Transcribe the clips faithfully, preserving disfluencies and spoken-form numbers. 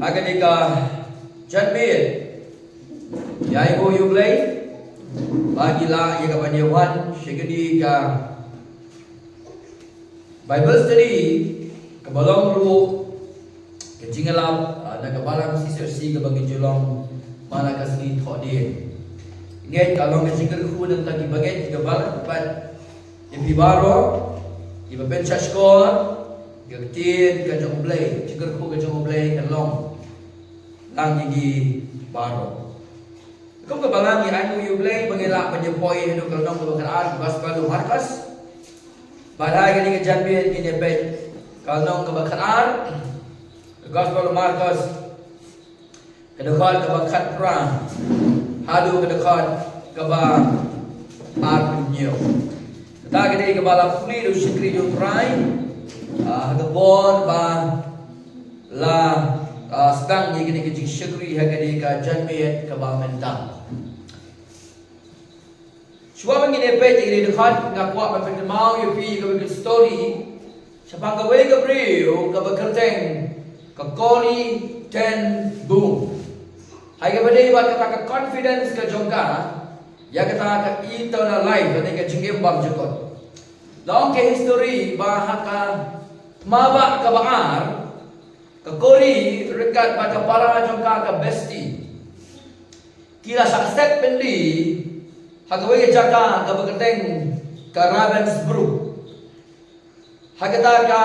Ha kane ka janmiet, ïa ïa u Blei ba ngi lah ïa ka ban ïa wan sha kane ka Bible study kaba long ruh ka jingïalap, ah, na ka balang C C R C kaba ngi ju long man la ka sngi Thohdieng. Ngeit ka long ka jingkyrkhu na ka bynta ki bangeit ki balang bad ïa phi baroh kiba pynshah shkor ïa ka ktien ka jong U Blei, jingkyrkhu ka jong U Blei ka long lang ïa ngi baroh. Kum ka balang ngi ainguh ïa U Blei ba ngi lah ban ïa poi haduh ka lynnong kaba khatar, Gospel u Markos. Bad ha kane ka janmiet ngin ïa peit ka lynnong kaba khatar, Gospel u Markos, ka dkhot kaba khatphra haduh ka dkhot kaba arphew hynñiew. Kata ka dei kaba la pule da u shakri jong U Trai, ah, ha ka por ba la, ah, sdang ïa kane ka jingshakri ha kane ka janmiet kaba mynta. Shuwa ba ngin ïa peit ïa kane ka dkhot, nga kwah ban pynkynmaw ïa phi ïa kawei ka story shaphang kawei ka briew kaba kyrteng ka Corrie ten Boom. Ha kaba dei bad kata ka confidence ka jong ka ïa kata ka eternal life, lane ka jingim bymjukut. Long ka history ba ha ka thma bah kaba ar, ka Corrie ryngkat bad ka para jong ka, ka Bestie, ki la shah set byndi ha kawei ka jaka kaba kyrteng ka Ravensbrück, ha kata ka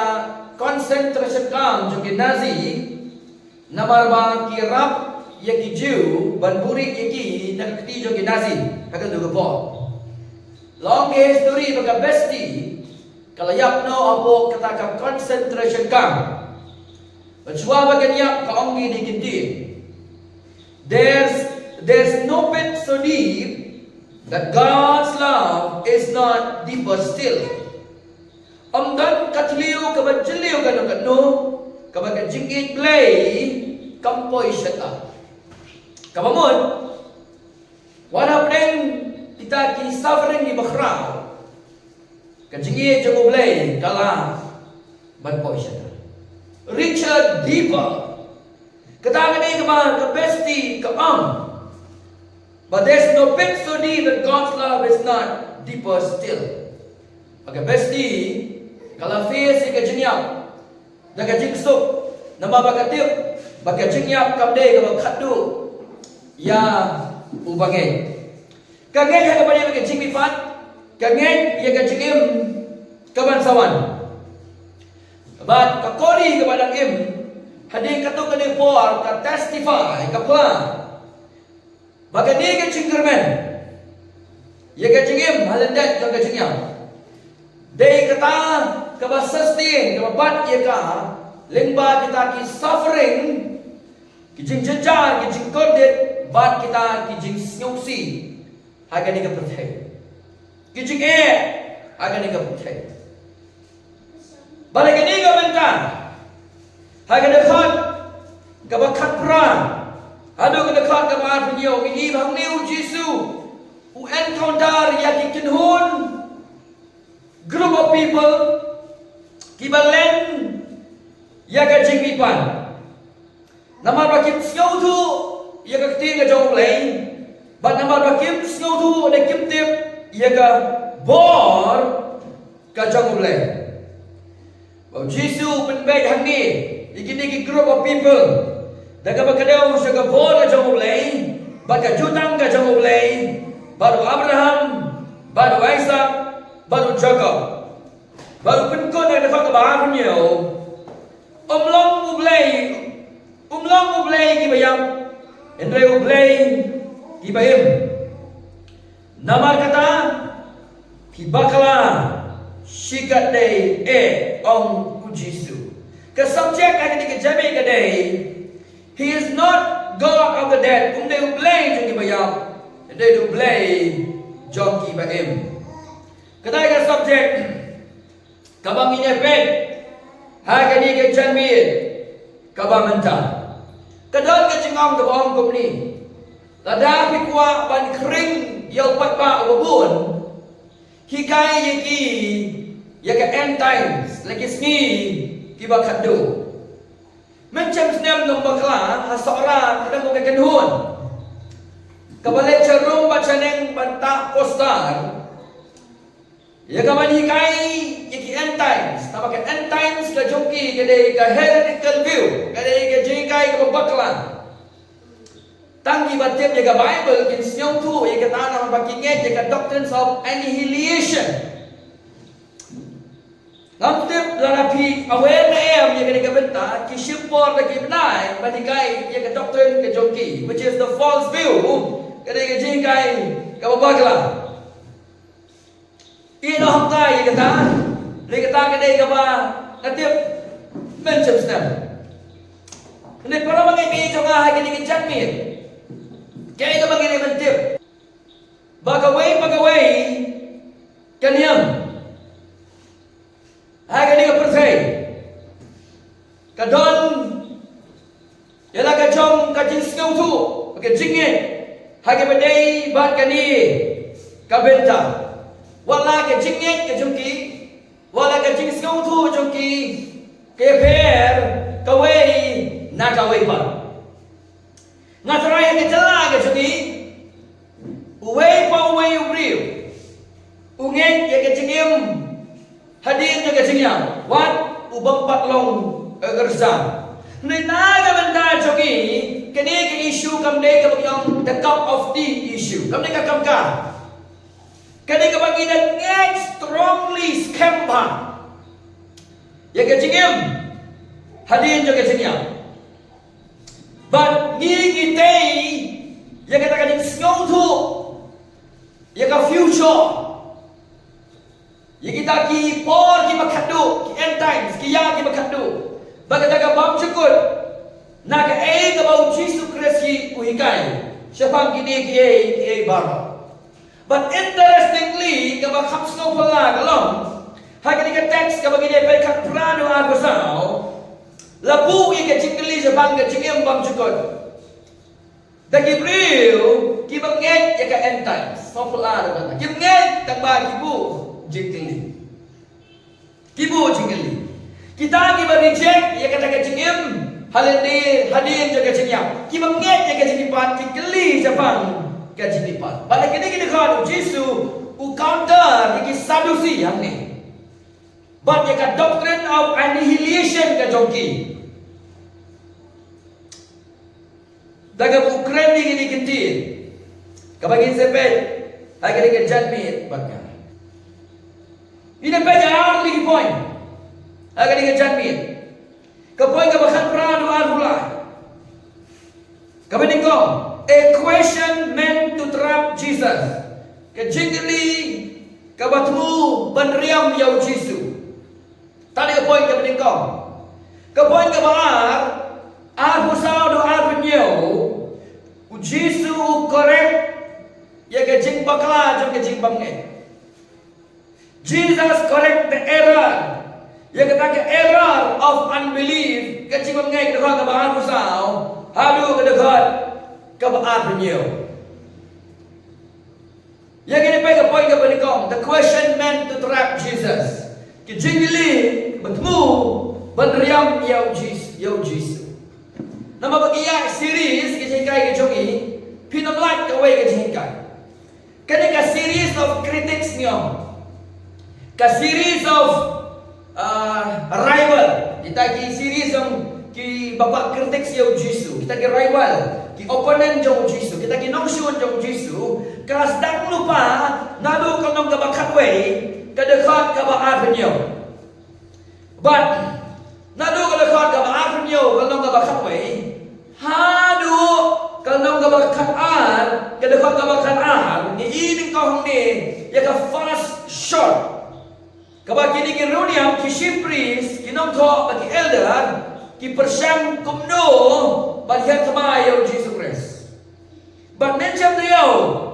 concentration camp jong ki Nazi, namar ba ki ïarap ïa ki Jiw ban buhrieh ïa ki na ka kti jong ki Nazi ha kata ka por. Long ka history ba ka Bestie ka la ïap noh hapoh kata ka concentration camp. Bad shuwa ba kan ïap, ka ong kine ki ktien: There's, there's no pit so deep that God's love is not deeper still. Ym don ka thliew kaba jylliew kano kano kaba ka jingïeit Blei kam poi shatai. Kaba mut, wat hapdeng kita ki suffering kiba khraw, ka jingïeit jong U Blei ka lah ban poi shatai. Richer, deeper. Kata ka dei kaba ka Bestie ka ong. But there's no pit so deep that God's love is not deeper still. Ba ka Bestie ka la face ïa ka jingïap da ka jingsuk, namar ba ka tip ba ka jingïap kam dei kaba khatduh ïa u bangeit. Ka ngeit ha kaba dei ka jingmihpat, ka ngeit ïa ka jingim kaban sa wan. Bad ka Corrie kaba dang im, hadien katto katne por ka testify, ka phla ba kane ka jingkyrmen ïa ka jingim ha lyndet jong ka jingïap dei kata kaba sustain, kaba bat ïa ka lyngba kita ki suffering, ki jingjynjar, ki jingkordit bad kita ki jingsngewsih ha kane ka pyrthei, ki jingeh ha kane ka pyrthei. Bad ha kane ka bynta, ha ka dkhot kaba khatphra haduh ka dkhot kaba arphew hynñiew, ngi i ba hangne U Jisu u encounter ïa ki kynhun, group of people kiba len ïa ka jingmihpat. Namar ba kim sngewthuh ïa ka ktien ka jong U Blei, bad namar ba kim sngewthuh ne kim tip ïa ka bor ka jong U Blei. Ba U Jisu u pynbeit hangne ïa kine ki group of people da kaba kdew sha ka bor ka jong U Blei bad ka jutang ka jong U Blei, bad u Abraham, bad u Isaac, bad u Jakob. Bad u pynkut ha ka dkhot kaba arphew hynñiew, ym long U Blei, ym long U Blei kiba ïap, hynrei U Blei kiba im. Namar kata, phi bakla shikatdei eh, ong U Jisu. Ka subject ha kane ka jingmih ka dei, He is not God of the dead. Um dei U Blei jong kiba ïap, hynrei U Blei jong kiba im. Kata ka subject kaba ngin ïa peit ha kane ka jingmih kaba mynta. Ka don ka jingong kaba ong kumne: Lada phi kwah ban khring ïa u paidbah uba bun, hikai ïa ki ïa ka end times, la ki sngi kiba khatduh. Mynshem snem nongbakla ha Sohra ka dang ka kynhun kaba leit sharum bad shaneng ban tah poster ïa kaban hikai ïa ki end times. Tangba ka end times ka jong ki ka dei ka heretical view, ka dei ka jinghikai kaba bakla. Tang kiba tip ïa ka Bible kin sngewthuh ïa kata namar ba ki ngeit ïa ka doctrines of annihilation. Ngam tip lada phi aware ne em ïa kane ka bynta, ki shim por da ki bnai ban hikai ïa ka doctrine ka jong ki, which is the false view, ka dei ka jinghikai kaba bakla. Ïa, nonghikai ïa kata, ïa kata ka dei kaba nga tip mynshem snem. Hynrei para bangeit jong nga ha kine ki janmiet, kaei kaba ngi dei ban tip? Ba kawei pa kawei ka niam ha kane ka pyrthei ka don ïa la ka jong ka jingsngewthuh, ka jingngeit ha kaba dei bad kane ka bynta. Wat la ka jingngeit ka jong ki, wat la ka jingsngewthuh jong ki, ka ïapher kawei na kawei pat. Nga tharai ha ka jylla ka jong ngi, uwei pa uwei u briew u ngeit ïa ka jingim hadien jong ka jingïap, wat u bym pat long, eh, ka rsa. Hynrei na ka bynta jong ngi, kane ka issue kam dei kaba ngi ong the cup of tea issue, kam dei ka kam ka. Kane kaba ngi da ngeit strongly skhem bha ïa ka jingim hadien jong ka jingïap. Bad ngi ngi tei ïa kata ka jingsngewthuh ïa ka future, ïa kita ki por kiba khatduh, ki end times, ki ïa kiba khatduh. Bad kata ka bym jukut na kaei kaba u Jisu Khrist u hikai shaphang kine kiei kiei baroh. But interestingly, kaba kham sngewphylla ka long, ha kane ka text kaba ngi dei peit, khatphra haduh arphew saw, la buh ïa ka jingkylli shaphang ka jingim bymjukut da ki briew kiba ngeit ïa ka end times. Sngewphylla da kata, kim ngeit tangba ki buh jingkylli. Ki buh jingkylli. Kita kiba reject ïa kata ka jingim ha lynti hadien jong ka jingïap, kiba ngeit ïa ka jingmihpat, ki kylli shaphang ka jingmihpat. Bad ha kine ki dkhot u Jisu u counter ïa ki Sadusi hangne bad ïa ka doctrine of annihilation ka jong ki. Da kaba u kren ïa kine ki ktien kaba ngin sa peit ha kane ka janmiet bad nga. Ngin ïa peit ar tylli ki point ha kane ka janmiet. Ka point kaba khatphra haduh arphew lai, kaba nyngkong, a question meant to trap Jesus. Ka jingkylli kaba thmu ban riam ïa u Jisu. Kata ka point kaba nyngkong. Ka point kaba ar, arphew saw haduh arphew hynñiew, u Jisu u correct ïa ka jingbakla jong ka jingbymngeit. Jesus correct the error. Ïa kata ka error of unbelief, ka jingbymngeit, ka dkhot kaba arphew saw haduh ka dkhot kaba arphew hynñiew. Ïa kane peit ka point kaba nyngkong, the question meant to trap Jesus. Ki jingkylli ba thmu ban riam ïa u Jis-, ïa u Jisu. Namar ba ki ïa series ki jinghikai ki jong ngi, phin ym lait kawei ka jinghikai. Kane ka series of critics ngi ong. Ka series of, ah, rival. Kita ki series jong kiba kwah critics ïa u Jisu. Kita ki rival, ki opponent jong u Jisu. Kita ki nongshun jong u Jisu. Ka la sdang lypa naduh ka lynnong kaba khatwei, ka dkhot kaba arphew hynñiew. Bad naduh ka dkhot kaba arphew hynñiew, ka lynnong kaba khatwei, haduh ka lynnong kaba khatar, ka dkhot kaba khatar, ngi i nyngkong hangne ïa ka first shot. Kaba kine ki riewniam, ki chief priest, ki nongthoh bad ki elder ki pyrshang kumno ban hiar thma ïa u Jisu Khrist. Bad mynshem taïew,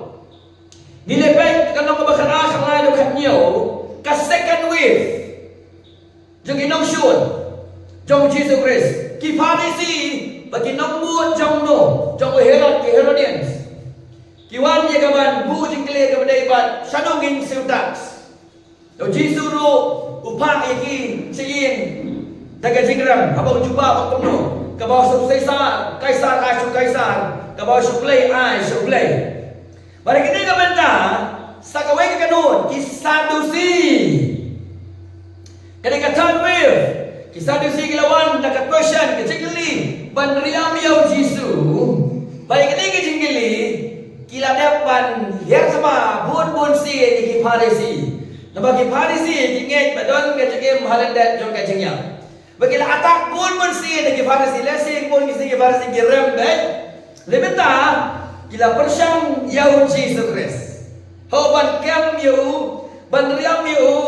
ngi leit peit ka lynnong kaba khatar, khatlai haduh khathynñiew, ka second wave jong ki nongshun jong u Jisu Khrist, ki Pharisi bad ki nongbud jong u, jong u Herod, ki Herodians, ki wan ïa ka ban buh jingkylli kaba dei bad shano ngin siew tax. Te u Jisu ruh u phah ïa ki sha ïing da ka jingrem, haba u jubab ba kumno. Kaba sha u Kaisar, Kaisar ai sha u Kaisar. Kaba sha u Blei ai sha u Blei. Bad ha kane ka bynta, sa kawei ka kynhun, ki Sadusi. Kane ka third wave, ki Sadusi ki la wan da ka question, ka jingkylli, ban riam ïa u Jisu. Bad ha kane ka jingkylli, ki la dep ban hiar thma bun bun sien ïa ki Pharisi. Namar ki Pharisi, ki ngeit ba don ka jingim ha lyndet jong ka jingïap. Ba ki la attack bun bun sien ïa ki Pharisi, lehse bun sien ki Pharisi ki rem beit. Te mynta ki la pyrshang ïa u Jisu Khrist. Ho ban kem ïa u, ban riam ïa u,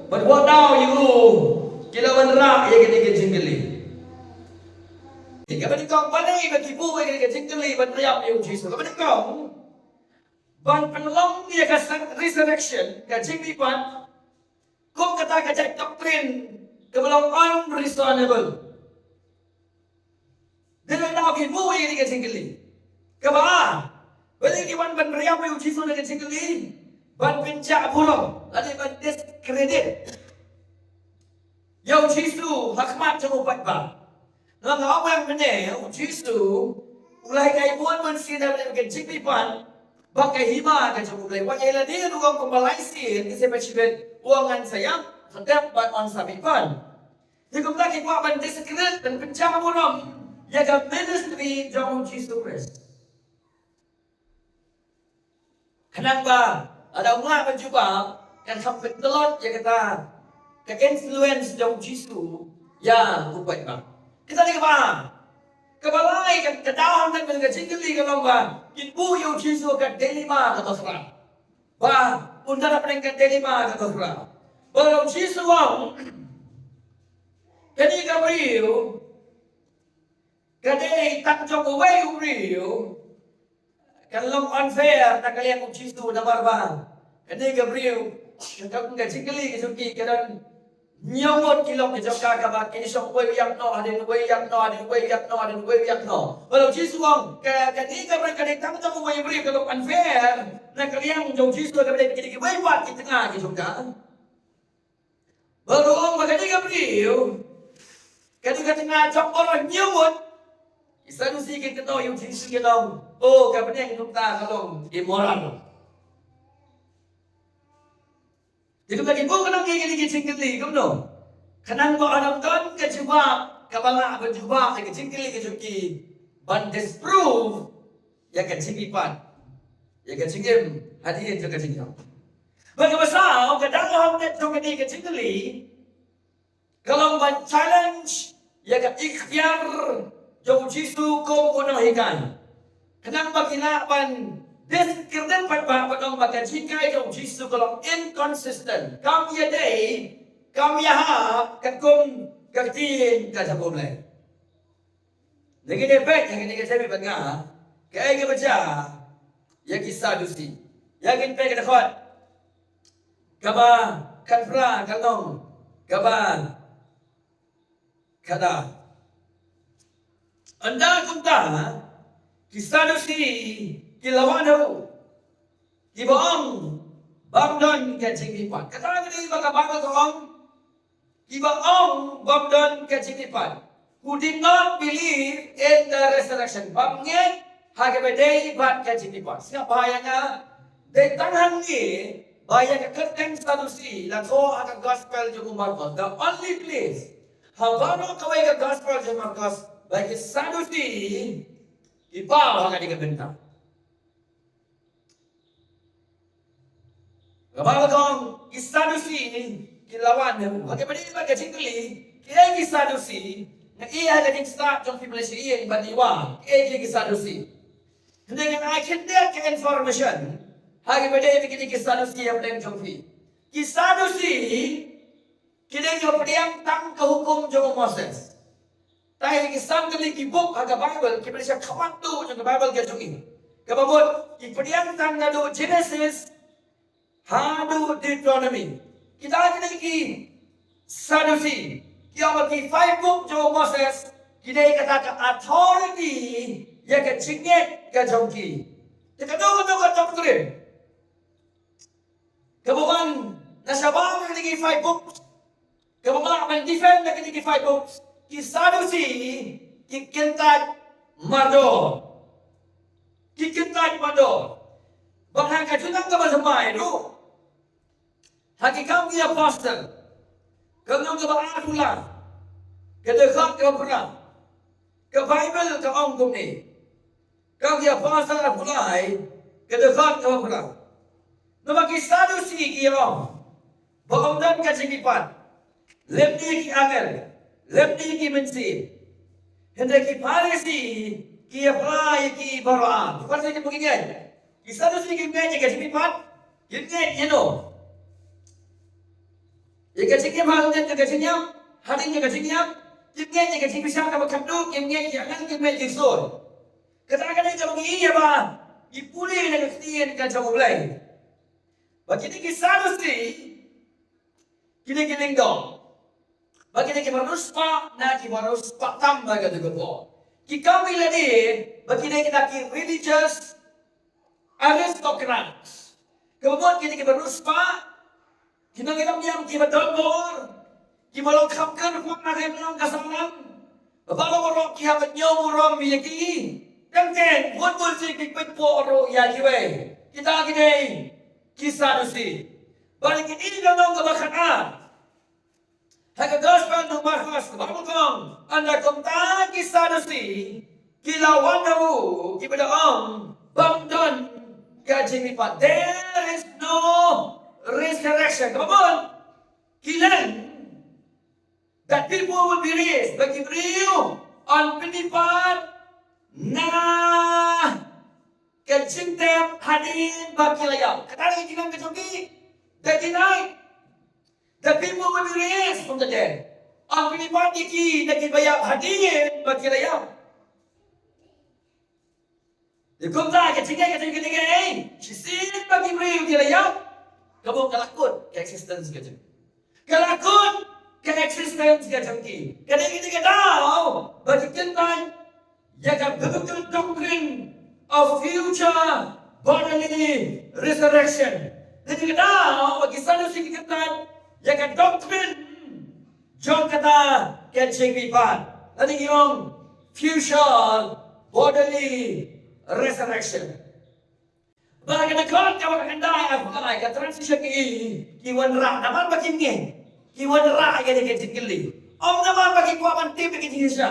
ban wad daw ïa u. Ki la wanrah ïa kane ka jingkylli. Kaba nyngkong, balei ba ki buh ïa kane ka jingkylli ban riam ïa u Jisu? Kaba nyngkong, ban pynlong ïa ka resurrection, ka jingmihpat, kum kata ka jait doctrine kaba long unreasonable. Dei na ki buh ïa ka jingkylli. Kaba ar, balei ki wan ban riam ïa u Jisu na ka jingkylli? Ban pynjah burom, lane ban discredit ïa u Jisu ha khmat jong u paidbah. Nga ong mynne, u Jisu u la hikai bun bun sien na ka jingmihpat bad ka hima ka jong u Blei. Wat ïa lade ruh kumba lai sien ki sa pynshibit, u ong ngan sa ïap, sa tep bad ngan sa mihpat. Te kumta ki kwah ban discredit, ban pynjah burom ïa ka ministry jong u Jisu Khrist. Khnang ba lada u mlak ban jubab, kan kham pyntlot ïa kata ka influence jong u Jisu ïa u paidbah. Kata dei kaba, kaba lai, ka, ka daw hangta ka jingkylli ka long ba kin buh ïa u Jisu ka dilemma kaba khraw. Ba un da pdeng ka dilemma kaba khraw. Ba u Jisu u ong, kane ka briew ka dei tang jong uwei u briew. Kan long unfair na ka liang u Jisu namar ba kane ka briew, ka, ka jingkylli ka jong ki ka don hynñiew ngut ki lok ki jong ka, kaba ki shong uwei u ïap noh, hadien uwei u ïap noh, hadien uwei u ïap noh, hadien uwei u ïap noh. Bad u Jisu u ong, ka, kane ka briew ka dei tang jong uwei u briew, ka long unfair na ka liang jong u Jisu, kaba dei kine kiwei pat ki tnga ki jong ka. Bad u ong ba kane ka briew ka dei ka tnga jong baroh hynñiew ngut. Ki Sadusi ki kynnoh ïa u Jisu, ki ong, o, ka bneng jong ka ka long immoral. Te kumta ki buh khnang ïa kine ki jingkylli kumno? Khnang ba un ym don ka jubab kaba lah ban jubab ïa ka jingkylli ka jong ki, ban disprove ïa ka jingmihpat, ïa ka jingim hadien jong ka jingïap. Bad kaba saw, ka dang ha hangta jong kane ka jingkylli, ka long ban challenge ïa ka iktiar jong u Jisu kum u nonghikai. Khnang ba ki lah ban discredit paidbah, ban ong ba ka jinghikai jong u Jisu ka long inconsistent. Kam ïadei, kam ïahap katkum ka ktien ka jong u Blei. Ngi dei peit ha kane ka jingmih bad nga, kaei kaba jia ïa ki Sadusi. Ïa ngin peit ka dkhot kaba khatphra, ka long kaba khadar. Ynda kumta, ki Sadusi ki la wan ha u, kiba ong bym don ka jingmihpat. Kata ka dei ba ka Baibl ka ong, kiba ong bym don ka jingmihpat. Who did not believe in the resurrection. Bym ngeit ha kaba dei bad ka jingmihpat. Sngap bha ïa nga, dei tang hangne ba ïa ka kyrteng Sadusi la thoh ha ka gospel jong u Markos. The only place ha baroh kawei ka gospel jong u Markos ba ki Sadusi ki paw ha kane ka bynta. Kaba la ong, ki Sadusi ki la wan ha u. Ha kaba dei bad ka jingkylli, kiei ki Sadusi? Nga ïohi ha ka jingstad jong phi, phi la shu ïohi ban ïohi kiei ki Sadusi. Hynrei ngan ai khyndiat ka information ha kaba dei bad kine ki Sadusi hapdeng jong phi. Ki Sadusi ki dei kiba pdiang tang ka hukum jong u Moses. Te ha ki san tylli ki buk ha ka Baibl, kiba dei sha khmat duh jong ka Baibl ka jong ngi, kaba mut ki pdiang tang naduh Genesis haduh Deuteronomy. Kita ki dei ki Sadusi, ki ong ba ki five buk jong u Moses ki dei kata ka authority ïa ka jingngeit ka jong ki. Te kano kano ka doctrine kaba wan na shabar na kine ki five books, kaba wan ban defend na kine ki five books, ki Sadusi ki kyntait mardor. Ki kyntait mardor. Bad ha ka junom kaba thymmai ruh, ha Ki Kam ki Apostol, ka lynnong kaba arphew lai, ka dkhot kaba phra, ka Baibl ka ong kumne. Ki Kam ki Apostol arphew lai, ka dkhot kaba phra. Namar ki Sadusi ki ong ba ym don ka jingmihpat lymne ki angel lymne ki mynsiem. Hynrei ki Pharisi ki ïa phla ïa ki baroh. Ki Pharisi ki pynngeit. Ki Sadusi kim ngeit ïa ka jingmihpat. Kim ngeit ïa no? Ïa ka jingim hadien, ïa ka jingim hadien, ïa ka jingim. Kim ngeit ïa ka jingbishar kaba khatduh, kim ngeit ïa angel, kim ngeit ïa ki ksuid. Kata ka dei kaba ngi ïa ba ngi pule na ka ktien ka jong U Blei. Ba kine ki Sadusi, kine ki lyngdoh, ba kine ki ba riewspah na ki ba riewspah tam ba ka dei ka por. Ki kam ïa lade ba kine kita ki religious aristocrats. Kaba mut kine ki ba riewspah, ki nongïalam niam ki ba don bor, ki ba long kham kyrpang na ka imlang ka sahlang. Ba baroh baroh ki hap ban ñiew burom ïa ki. Teng teng, bun bun sien ki pynpoh ruh ïa kiwei. Kita ki dei ki Sadusi. Bad kine ki long kaba khat ar. Ha ka Gospel jong u Markos, ka Baibl ka ong, ynda kumta ki Sadusi ki la wan ha u, kiba da ong ba ym don ka jingmihpat. There is no resurrection. Kaba mut, ki len that people will be raised, ba ki briew yn pynmihpat na ka jingtep hadien ba ki la ïap. Kata ka jingtep ka jong ki, they deny that people will be raised from the dead. Yn pynmihpat ïa ki na kiba ïap hadien ba ki la ïap. Te kumta ka jingngeit ka jong ki, ka jingngeit, shisien ba ki briew ki la ïap, ka mut ka la kut ka existence ka jong ki. Ka la kut ka existence ka jong ki. Ka dei kane ka daw ba ki kyntait ïa ka biblical doctrine of future bodily resurrection. Kane ka daw ba ki Sadusi ki kyntait ïa ka doctrine jong kata ka jingmihpat. Lane ngi ong future bodily resurrection. Ba ka dkhot kaba khyndai, ah, ka transition ki, ki wanrah namar ba kim ngeit. Ki wanrah ïa ka jingkylli. Ym namar ba ki kwah ban tip ïa ka jingshisha.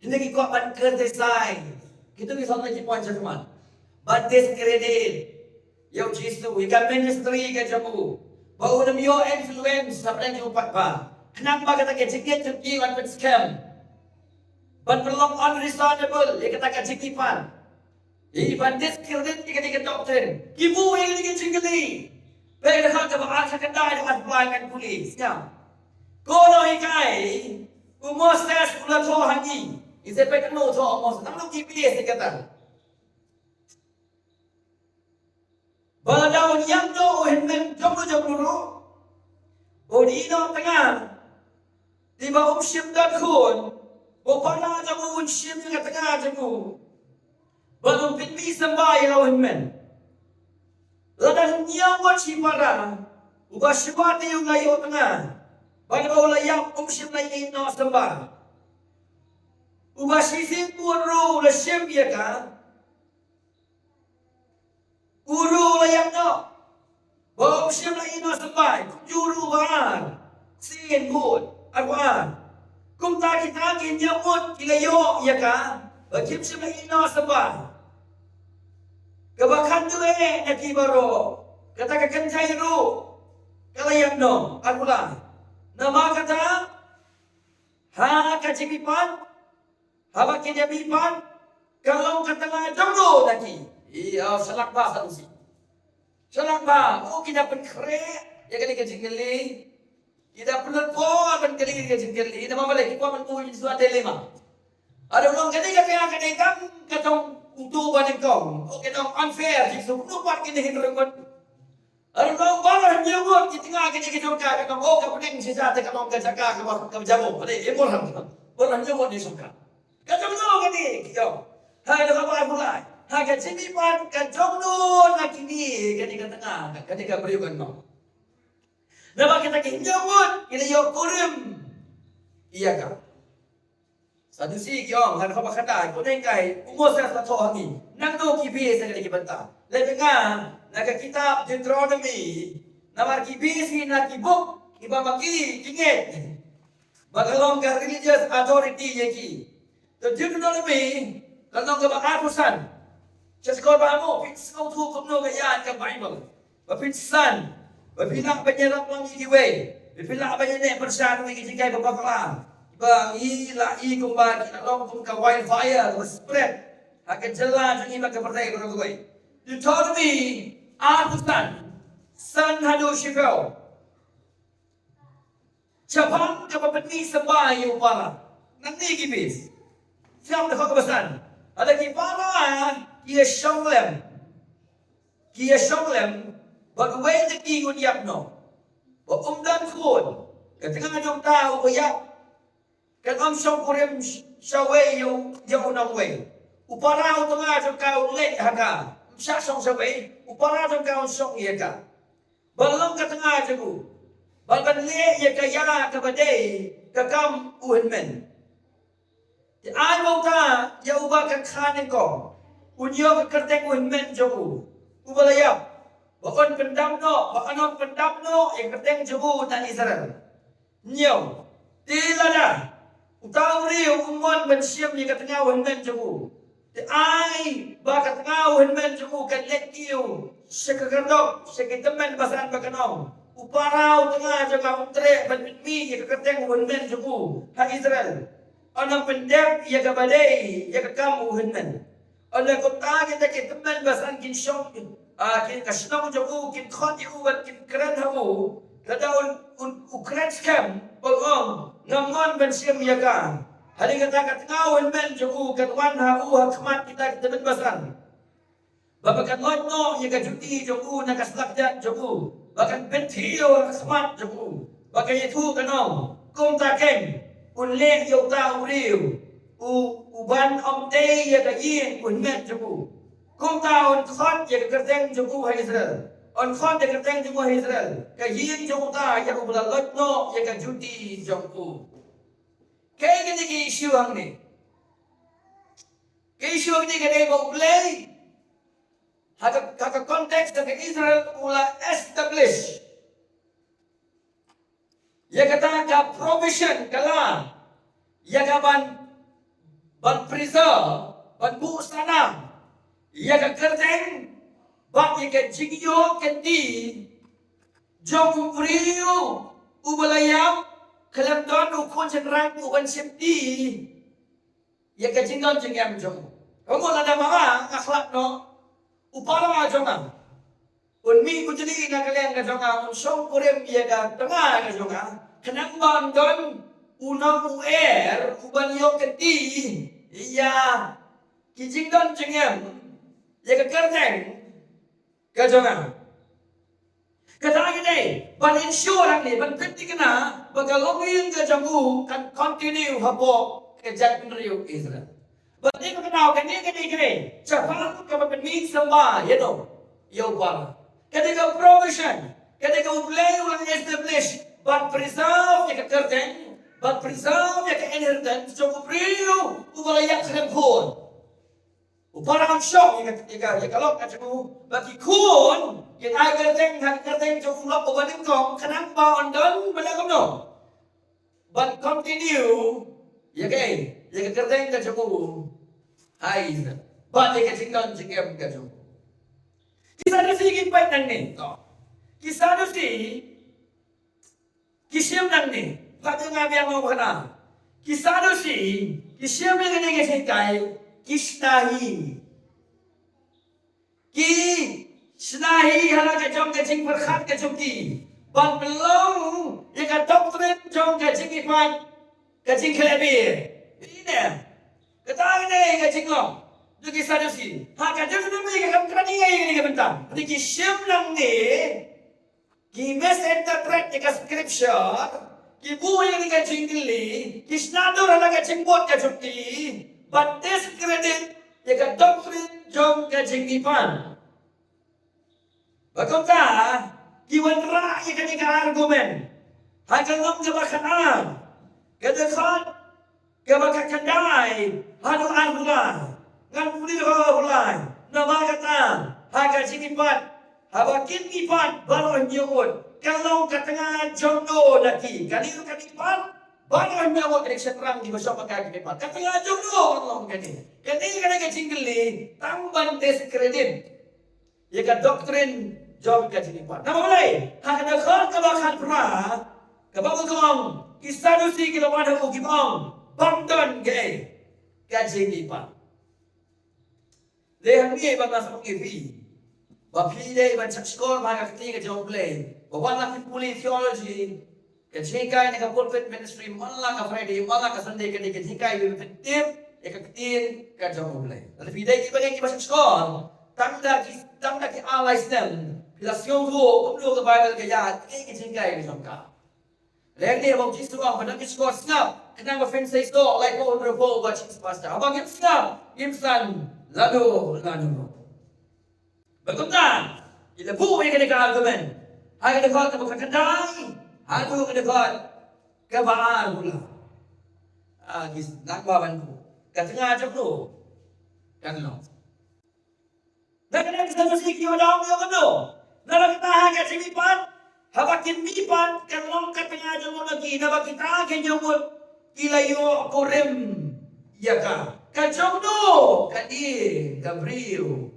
Hynrei ki kwah ban criticize. Kito ki sawdong ki point jong ki, ban discredit ïa u Jisu, ïa ka ministry ka jong u, ba un ym ïoh influence hapdeng jong u paidbah. Khnang ba kata ka jingngeit jong ki yn pynskhem, ban pynlong unreasonable ïa kata ka jingmihpat. Ïa, ban discredit ïa kata ka doctrine. Ki buh ïa kata ka jingkylli. Peit ha ka dkhot kaba ar, ka khyndai, dkhot ba ar, ngan pule. Sngap. Ko nonghikai, u Moses u la thoh ha ngi. Ngi sa peit kumno u thoh u Moses. Nangno ki base ïa kata. Ba lada u ñiangnoh u hynmen jong u jong u ruh, un ïehnoh tnga. Te ba um shym don khun, u para jong u un shim ïa ka tnga jong u. Bad um pynmih symbai ïa la u hynmen. Lada hynñiew ngut shipara, uba shuwa te u la ïoh tnga, bad ba u la ïap um shym la ïehnoh symbai. Uba shisien bun ruh u la shim ïa ka, u ruh u la ïap noh. Ba um shym la ïehnoh symbai, kumjuh ruh uba ar. Sien bun, arphew ar. Kumta kita ki hynñiew ngut ki la ïoh ïa ka, ba kim shym la ïehnoh symbai. Kaba khatduh eh na ki baroh, kata ka kynthei ruh ka la ïap noh, arphew lai. Namar kata, ha ka jingmihpat, haba ki dei mihpat, ka long ka tnga jong no na ki. Ïa, shalak bha Sadusi. Shalak bha, oh, ki da pynkhreh ïa kane ka jingkylli. Ki da pynlut por ban kylli ka jingkylli. Namar balei? Ki kwah ban buh ïa u Jisu ha dilemma. Ada u ong kane ka tnga ka dei tang ka jong uto uba nyngkong. Oh, ka dei unfair, Jisu. Kumno pat kine hynriew ngut? Ar ba baroh hynñiew ngut ki tnga kine ki jong ka, ka ong, oh, ka pdeng shisha te ka long ka jaka kaba, kaba jaboh. Kane Abraham, baroh hynñiew ngut ki jong ka. Ka jong no kane ki ong? Ha, da kaba pulai. Ha ka jingmihpat ka jong no na kine, kane ka tnga, kane ka briew ka ong. Namar kita ki hynñiew ngut ki la ïoh kurim ïa ka. Sadusi ki ong, ha ka ba kata, ko neng kai, u Moses la thoh ha ngi. Nangno ki base na ki bynta. Lei nga, na ka kitab Deuteronomy, namar ki base hi na ki buk, ki ba ma ki, ki ngeit. Ba ka long ka religious authority ïa ki. To Deuteronomy, ka long ka ba arphew san. Sha skor ba mo, phi sngewthuh kumno ka ïa ka Bible. Ba phin san, ba phin lah ban ïarap lang ïa kiwei, ba phin lah ban ïaneh pyrshah ïa ki jingkai ba bakla. Ba ngi la i kumba ki la long kum ka wildfire, ka spread ha ka jylla jong ngi bad ka pyrthei baroh kawei. Deuteronomy arphew san, san haduh shiphew. Shaphang kaba pynmih symbai ïa u para. Nangne ki base. Sngap da ka ba san. Lada ki para ki ïa shong lem. Ki ïa shong lem, bad uwei na ki un ïap noh. Ba um don khun, ka tnga jong uta uba ïap kan ym shongkurim sh-, shawei ïa u, ïa u nongwei. U para u tnga jong ka un leit ha ka, ym shah shong shawei, u para jong ka un shong ïa ka. Ban long ka tnga jong u, ban, ban leh ïa ka ïa kaba dei ka kam u hynmen. Te ai ba uta ïa uba ka kha nyngkong un ïoh ka kyrteng u hynmen jong u uba la ïap, ba un pyndap noh, ba un ym pyndap noh ïa ka kyrteng jong u na Israel. Hynñiew, te lada uta u briew um mon ban shim ïa ka tnga u hynmen jong u, te ai ba ka tnga u hynmen jong u kan leit kiew sha ka khyrdop, sha ki tymmen basan ba kan ong, u para u tnga jong nga um treh ban pynmih ïa ka kyrteng u hynmen jong u ha Israel. Un ym pyndep ïa kaba dei ïa ka kam u hynmen. Ynda kumta kita ki tymmen basan kin shong, ah, kin, ka shnong jong u kin khot ïa u bad kin kren ha u. Lada un, un, u kren skhem, ba u ong, ngam mon ban shim ïa ka. Hadien kata ka tnga u hynmen jong u kan wan ha u ha khmat kita ki tymmen basan. Ba, ba kan loit noh ïa ka juti jong u na ka slap jait jong u. Ba kan pynthiew ha khmat jong u. Ba kan ïathuh kan ong, kumta keiñ un leh ïa uta u briew u, uban ym tei ïa ka ïing u hynmen jong u. Kumta un khot ïa ka kyrteng jong u ha Israel. Un khot ïa ka kyrteng jong u ha Israel. Ka ïing jong uta ïa uba la loit noh ïa ka juti jong u. Kaei kane ka issue hangne? Ka issue hangne ka dei ba U Blei ha ka, ha ka context ka Israel u la establish ïa kata ka provision ka la ïa ka ban, ban preserve, ban buh sana ïa ka kyrteng bad ïa ka jingïoh kynti jong u briew uba la ïap, khlem don u khun shynrang uban shimti ïa ka jingdon jingem jong u. Ka mut lada ma nga nga khlad noh, u para jong nga un mih u jli na ka liang ka jong nga, un shongkurim ïa ka tnga ka jong nga, khnang ba un don u nong u er uban ïoh kynti ïa ki jingdon jingem, ïa ka kyrteng ka jong nga. Kata ka dei ban ensure hangne, ban pynthikna ba ka longïing ka jong u kan continue hapoh ka jaitbynriew Israel. Bad ïa kata ka dei, ka dei, ka dei shaphang kaba pynmih symbai ïa u, ïa u para. Ka dei ka provision, ka dei ka U Blei u la establish ban preserve ïa ka kyrteng, ban preserve ïa ka inheritance jong u briew uba la ïap khlem khun. U para un shong ïa ka, ïa ka, ïa ka lok ka jong u, bad ki khun kin ai kyrteng ha ka kyrteng jong u lok uba nyngkong, khnang ba un don ban leh kumno? Ban continue ïa ka, ïa ka kyrteng ka jong u ha Israel, bad ïa ka jingdon jingem ka jong u. Ki Sadusi ki peit nangne, to. Ki Sadusi ki shim nangne, pat nga biang mo khana. Ki Sadusi ki shim nangne, ki shim kai, ki shna hi. Ki shna hi ha la ka jong ka jingpyrkhat ka jong ki ban pynlong ïa ka doctrine jong ka jingïapait, ka jingkhleh beiñ. Ine kata ine ka jinglong jong ki Sadusi. Ha ka jong ki Sadusi ka kam kane ine ka bynta. Ki shim nangne, ki misinterpret ïa ka scripture, ki buh ïa ka jingkylli, ki shna dur ha la ka jingbud ka jong ki, ban discredit ïa ka doctrine jong ka jingïapait. Bad kumta ki wanrah ïa kane ka argument ha ka lynnong kaba khatar, ka dkhot kaba khyndai haduh arphew lai. Ngan pule ha arphew lai. Namar kata, ha ka jingmihpat, haba kin mihpat baroh hynñiew ngut, kan long ka tnga jong no na ki. Kane ka mihpat baroh hynñiew ngut, kane ka shynrang kiba shong ha ka jingmihpat, ka tnga jong no kan long kane. Kane ka dei ka jingkylli tang ban discredit ïa ka doctrine jong ka jingmihpat. Namar balei? Ha ka dkhot kaba khatphra, kaba ong, ki Sadusi ki la wan ha u, ki ong, bym don kaei ka jingmihpat. Lehse hangne ba nga sngewthuh ïa phi, ba phi dei ban shahshkor bha ha ka ktien ka jong U Blei, ba wat la phi pule theology, ka jinghikai na ka pulpit ministry man la ka Friday man la ka Sunday ka dei ka jinghikai ba pyntip ïa ka ktien ka jong U Blei. Lada phi dei kiba ngi kiba shahshkor, tang da ki, tang da ki ar lai snem phi la sngewthuh kumno ka Baibl ka ïathuh ïa ka jinghikai ka jong ka. Lehse ba U Jisu u ong, ba don ki shkor, sngap, khnang ba phin sa ïoh, like, oh, oh, oh, watch his pastor. Haba ngim sngap, ngim san lano lano. Bad kumta, ki la buh ïa kane ka argument ha ka dkhot kaba khatkhyndai haduh ka dkhot kaba arphew lai. Ah, ki nang ba ban buh, ka tnga jong no kan long. Na kane ka Sadusi ki ong, ong kumno? Na kata, ha ka jingmihpat, haba kin mihpat kan long ka tnga jong no na ki, naba kita ki hynñiew ngut ki la ïoh kurim ïa ka. Ka jong no kane ka briew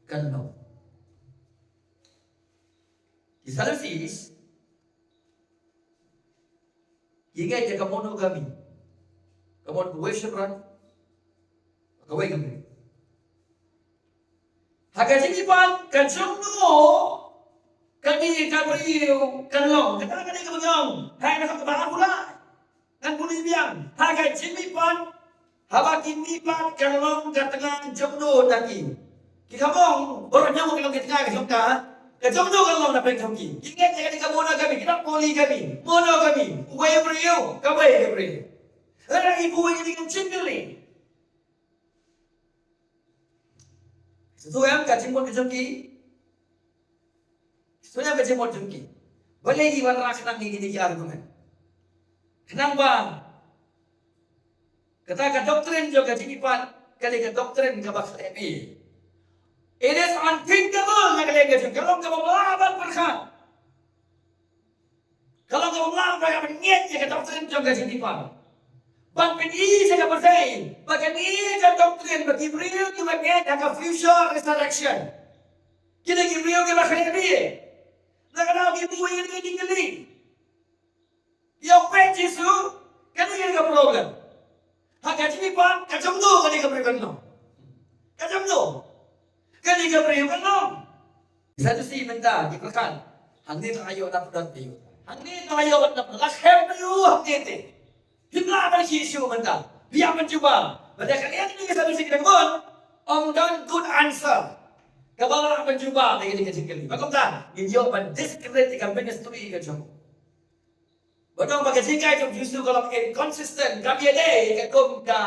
kan long. Ki Sadusi ki ngeit ïa ka monogamy. Ka mon, kawei shynrang, kawei ka briew. Ha ka jingmihpat, ka jong no kane ka briew kan long. Kata kane ka briew, ha kane ka ba pula. Ngan pule biang, ha ka jingmihpat, haba kin mihpat kan long ka tnga jong no na ki. Ki kham ong baroh hynñiew ngut kan long ka tnga ka jong ka. Ka jong no kan long na pdeng jong ki. Ki ngeit ïa kane ka monogamy, ki dap polygamy, monogamy. Uwei u briew, kawei ka briew. Hynrei i buh ïa kane ka jingkylli. Sngewthuh ïa ka jingmut ka jong ki. Sngewthuh ïa ka jingmut jong ki. Balei ngi wanrah khnang ïa kine ki argument? Khnang ba kata ka doctrine jong ka jingmihpat ka dei ka doctrine kaba khlem ïa. It is unthinkable na ka liang ka jong, ka long kaba ym lah ban pyrkhat. Ka long kaba ym lah ban pyrkhat ban ngeit ïa ka doctrine jong ka jingmihpat. Ban pyni sha ka pyrthei ba kane ka doctrine ba ki briew kiba ngeit ha ka future resurrection, kine ki briew kiba khlem ïa. Na kata ki buh ïa kine ki jingkylli. Ïa u peit Jisu, kane ka problem. Ha ka jingmihpat, ka jong no kane ka briew kan long? Ka jong no kane ka briew kan long? Sadusi mynta ki pyrkhat, hangne la ïoh na pdot ïoh, hangne la ïoh na pdot, la khem ïoh hangne te. Phim lah ban shisha mynta. Biang ban jubab. Ba da kane ka Sadusi ka dang bun, ym don good answer kaba lah ban jubab ïa kane ka jingkylli. Ba kumta ngin ïoh ban discredit ïa ka ministry ka jong u. Ba dang ba ka jinghikai jong u Jisu ka long inconsistent, kam ïadei katkum ka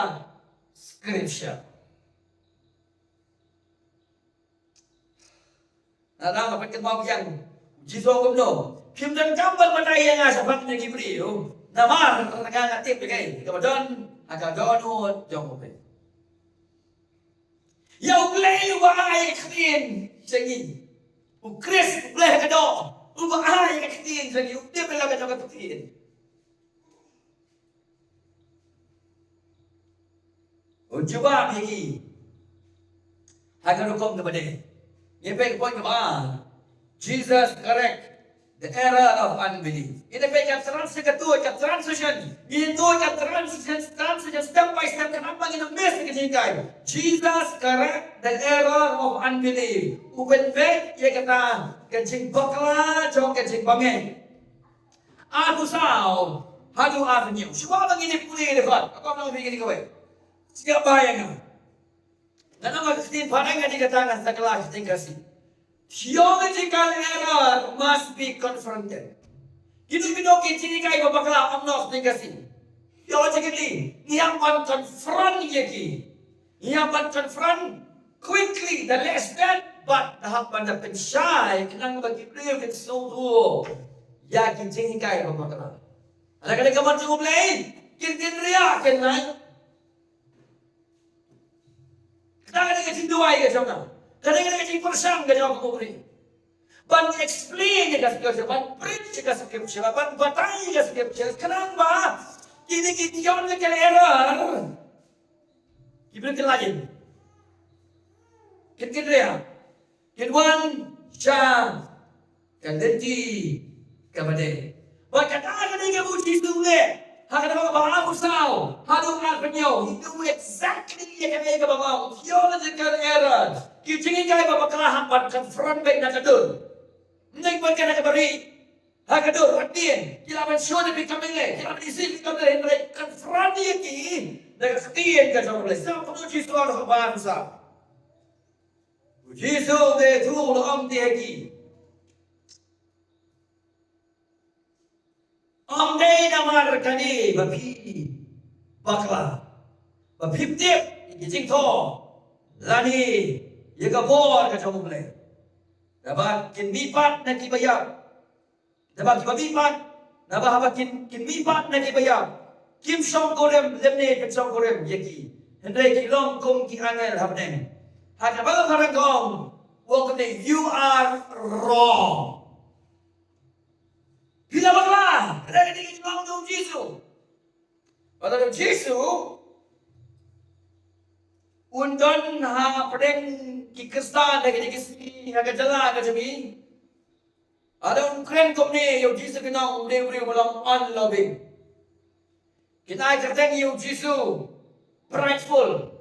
scripture. Nga dang nga pat kynmaw biang, u Jisu kumno? Phim donkam ban batai ïa nga shaphang kine ki briew, namar nga nga tip ïa kaei kaba don ha ka dohnud jong U Blei. Ïa U Blei uba ai ka ktien jong ngi. U Khrist U Blei ha ka doh uba ai ka ktien jong ngi, u tip ïa la ka jong ka ktien. U jubab ïa ngi ha ka rukom kaba dei. Ngi peit ka point kaba ar. Jesus correct the error of unbelief. Ngin ïa peit ka trans-, ka tuid, ka transition. Ngin tuid ka transition, transition step by step, khnang ba ngin ym miss ka jinghikai. Jesus correct the error of unbelief. U pynbeit ïa kata ka jingbakla jong ka jingbangeit. Arphew saw haduh arphew hynñiew. Shuwa ba ngin ïa pule ïa ka dkhot, ka long phi kane kawei. Sngap bha ïa nga. Ngan ong ka ktien phareng, ka dei kata ngan sa kylla ka ktien Khasi. Theological error must be confronted. Kino kino ki jinghikai ba bakla, ong noh ka ktien Khasi, theologically ngi hap ban confront ïa ki. Ngi hap ban confront quickly, the less bad, but da hap ban da pynshai khnang ba ki briew kin sngewthuh ïa ki jinghikai ba bakla. Lada ka dei ka mon jong U Blei, kin, kin riah, kin lait. ka jingduwai ka jong nga. Ka dei ka jingpyrshang ka jong ka Mari. Ban explain ïa ka scripture, ban preach ïa ka scripture, ban batai ïa ka scripture. Khnang ba kine ki theological error ki briew kin lait, kin kynriah, kin wan sha ka lynti kaba dei. Bad kata ka dei kaba u Jisu u leh ha ka lynnong ba arphew saw haduh arphew hynñiew. He knew exactly ïa kaei kaba nga ong, theological error. Ki jinghikai ba bakla, hap ban confront beit na ka dur. Ym dei ban kane kaba ri ha ka dur, wat dien. Ki lah ban shu da phi kam ïa lei, ki lah ban isih phi kam ïa lei, hynrei confront ïa ki da ka ktien ka jong U Blei. Sngap kumno u Jisu u ong ha ka arphew saw. U Jisu u dei u la ong te ha ki, ym dei namar kane ba phi bakla, ba phim tip ïa ki jingthoh lane ïa ka bor ka jong U Blei. Naba kin mihpat na kiba ïap. Naba kiba mihpat, naba haba kin, kin mihpat na kiba ïap, kim shongkurim lymne pynshongkurim ïa ki, hynrei ki long kum ki angel ha bneng. Ha kaba ka rang ka ong, u ong kumne, you are wrong. Phi la bakla. Kane ka dei ka jinglong jong u Jisu. Ba u Jisu un don ha pdeng ki Khristan ha kine ki sngi ha ka jylla ka jong ngi. Lada un kren kumne ïa u Jisu, kin ong u dei u briew ba long unloving. Kin ai kyrteng ïa u Jisu prideful.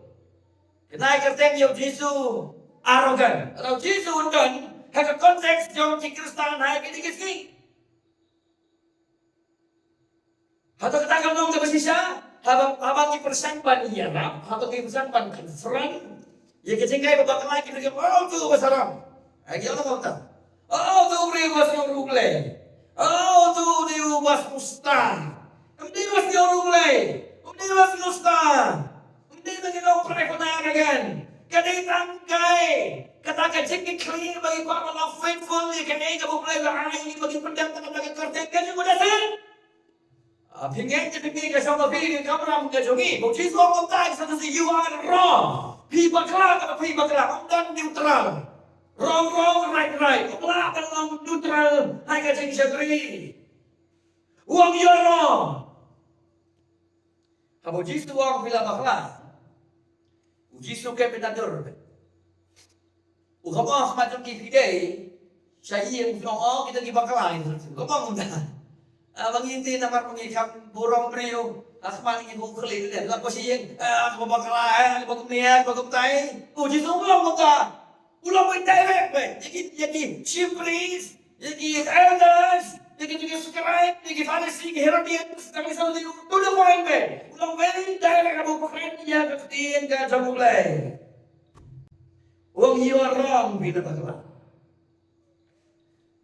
Kin ai kyrteng ïa u Jisu arrogant. Lada u Jisu un don ha ka context jong ki Khristan ha kine ki sngi. Hato kata kam long kaba shisha? Haba, haba ngi pyrshang ban ïarap, haba ngi pyrshang ban confront ïa ka jinghikai ba bakla, ki briew ki ong, oh, uto uba saram. Ha ki ong kumta. Oh, uto u briew uba sngew ruh U Blei. Oh, uto u dei uba sngewstar. Ym dei uba sngew ruh U Blei. Ym dei uba sngewstar. Ym dei ba ngi long prideful, arrogant. Ka dei tang kai kata ka jingkitkhlieh ba ngi kwah ban long faithful ïa kaei kaba U Blei u la ai ïa ngi ba ngin pyndep tang ha ka kyrteng ka jong u, that's it. Ah, phi ngeit ne phi ngeit, ka shong ka phi, ka kamram ka jong ngi. Ba u Jisu u ong kumta ïa ki Sadusi, you are wrong. Phi bakla, kata phi bakla. Ym don neutral. Wrong wrong, right right. Ym lah ban long neutral ha ka jingshakri. U ong you are wrong. Haba u Jisu u ong phi la bakla, u Jisu u kynmaw na dur. U ong, oh, ha khmat jong ngi phi dei sha ïing, phi ong, oh, kita ki bakla. U ong kumta. Ah, ba ngi te namar ba ngi kham burom briew, ha khmat ngi buh khlieh lem, la poi sha ïing, ah, ka bakla, eh, ka kumne, ka kumtai. U Jisu u ong kumta. U long beit direct beit ïa ki, ïa ki chief priest, ïa ki elders, ïa ki, ïa ki scribe, ïa ki Pharisee, ki Herodians, tang ki Sadusi, to the point beit. U long very direct haba u kren ïa ka ktien ka jong U Blei. U ong you are wrong, phi la bakla.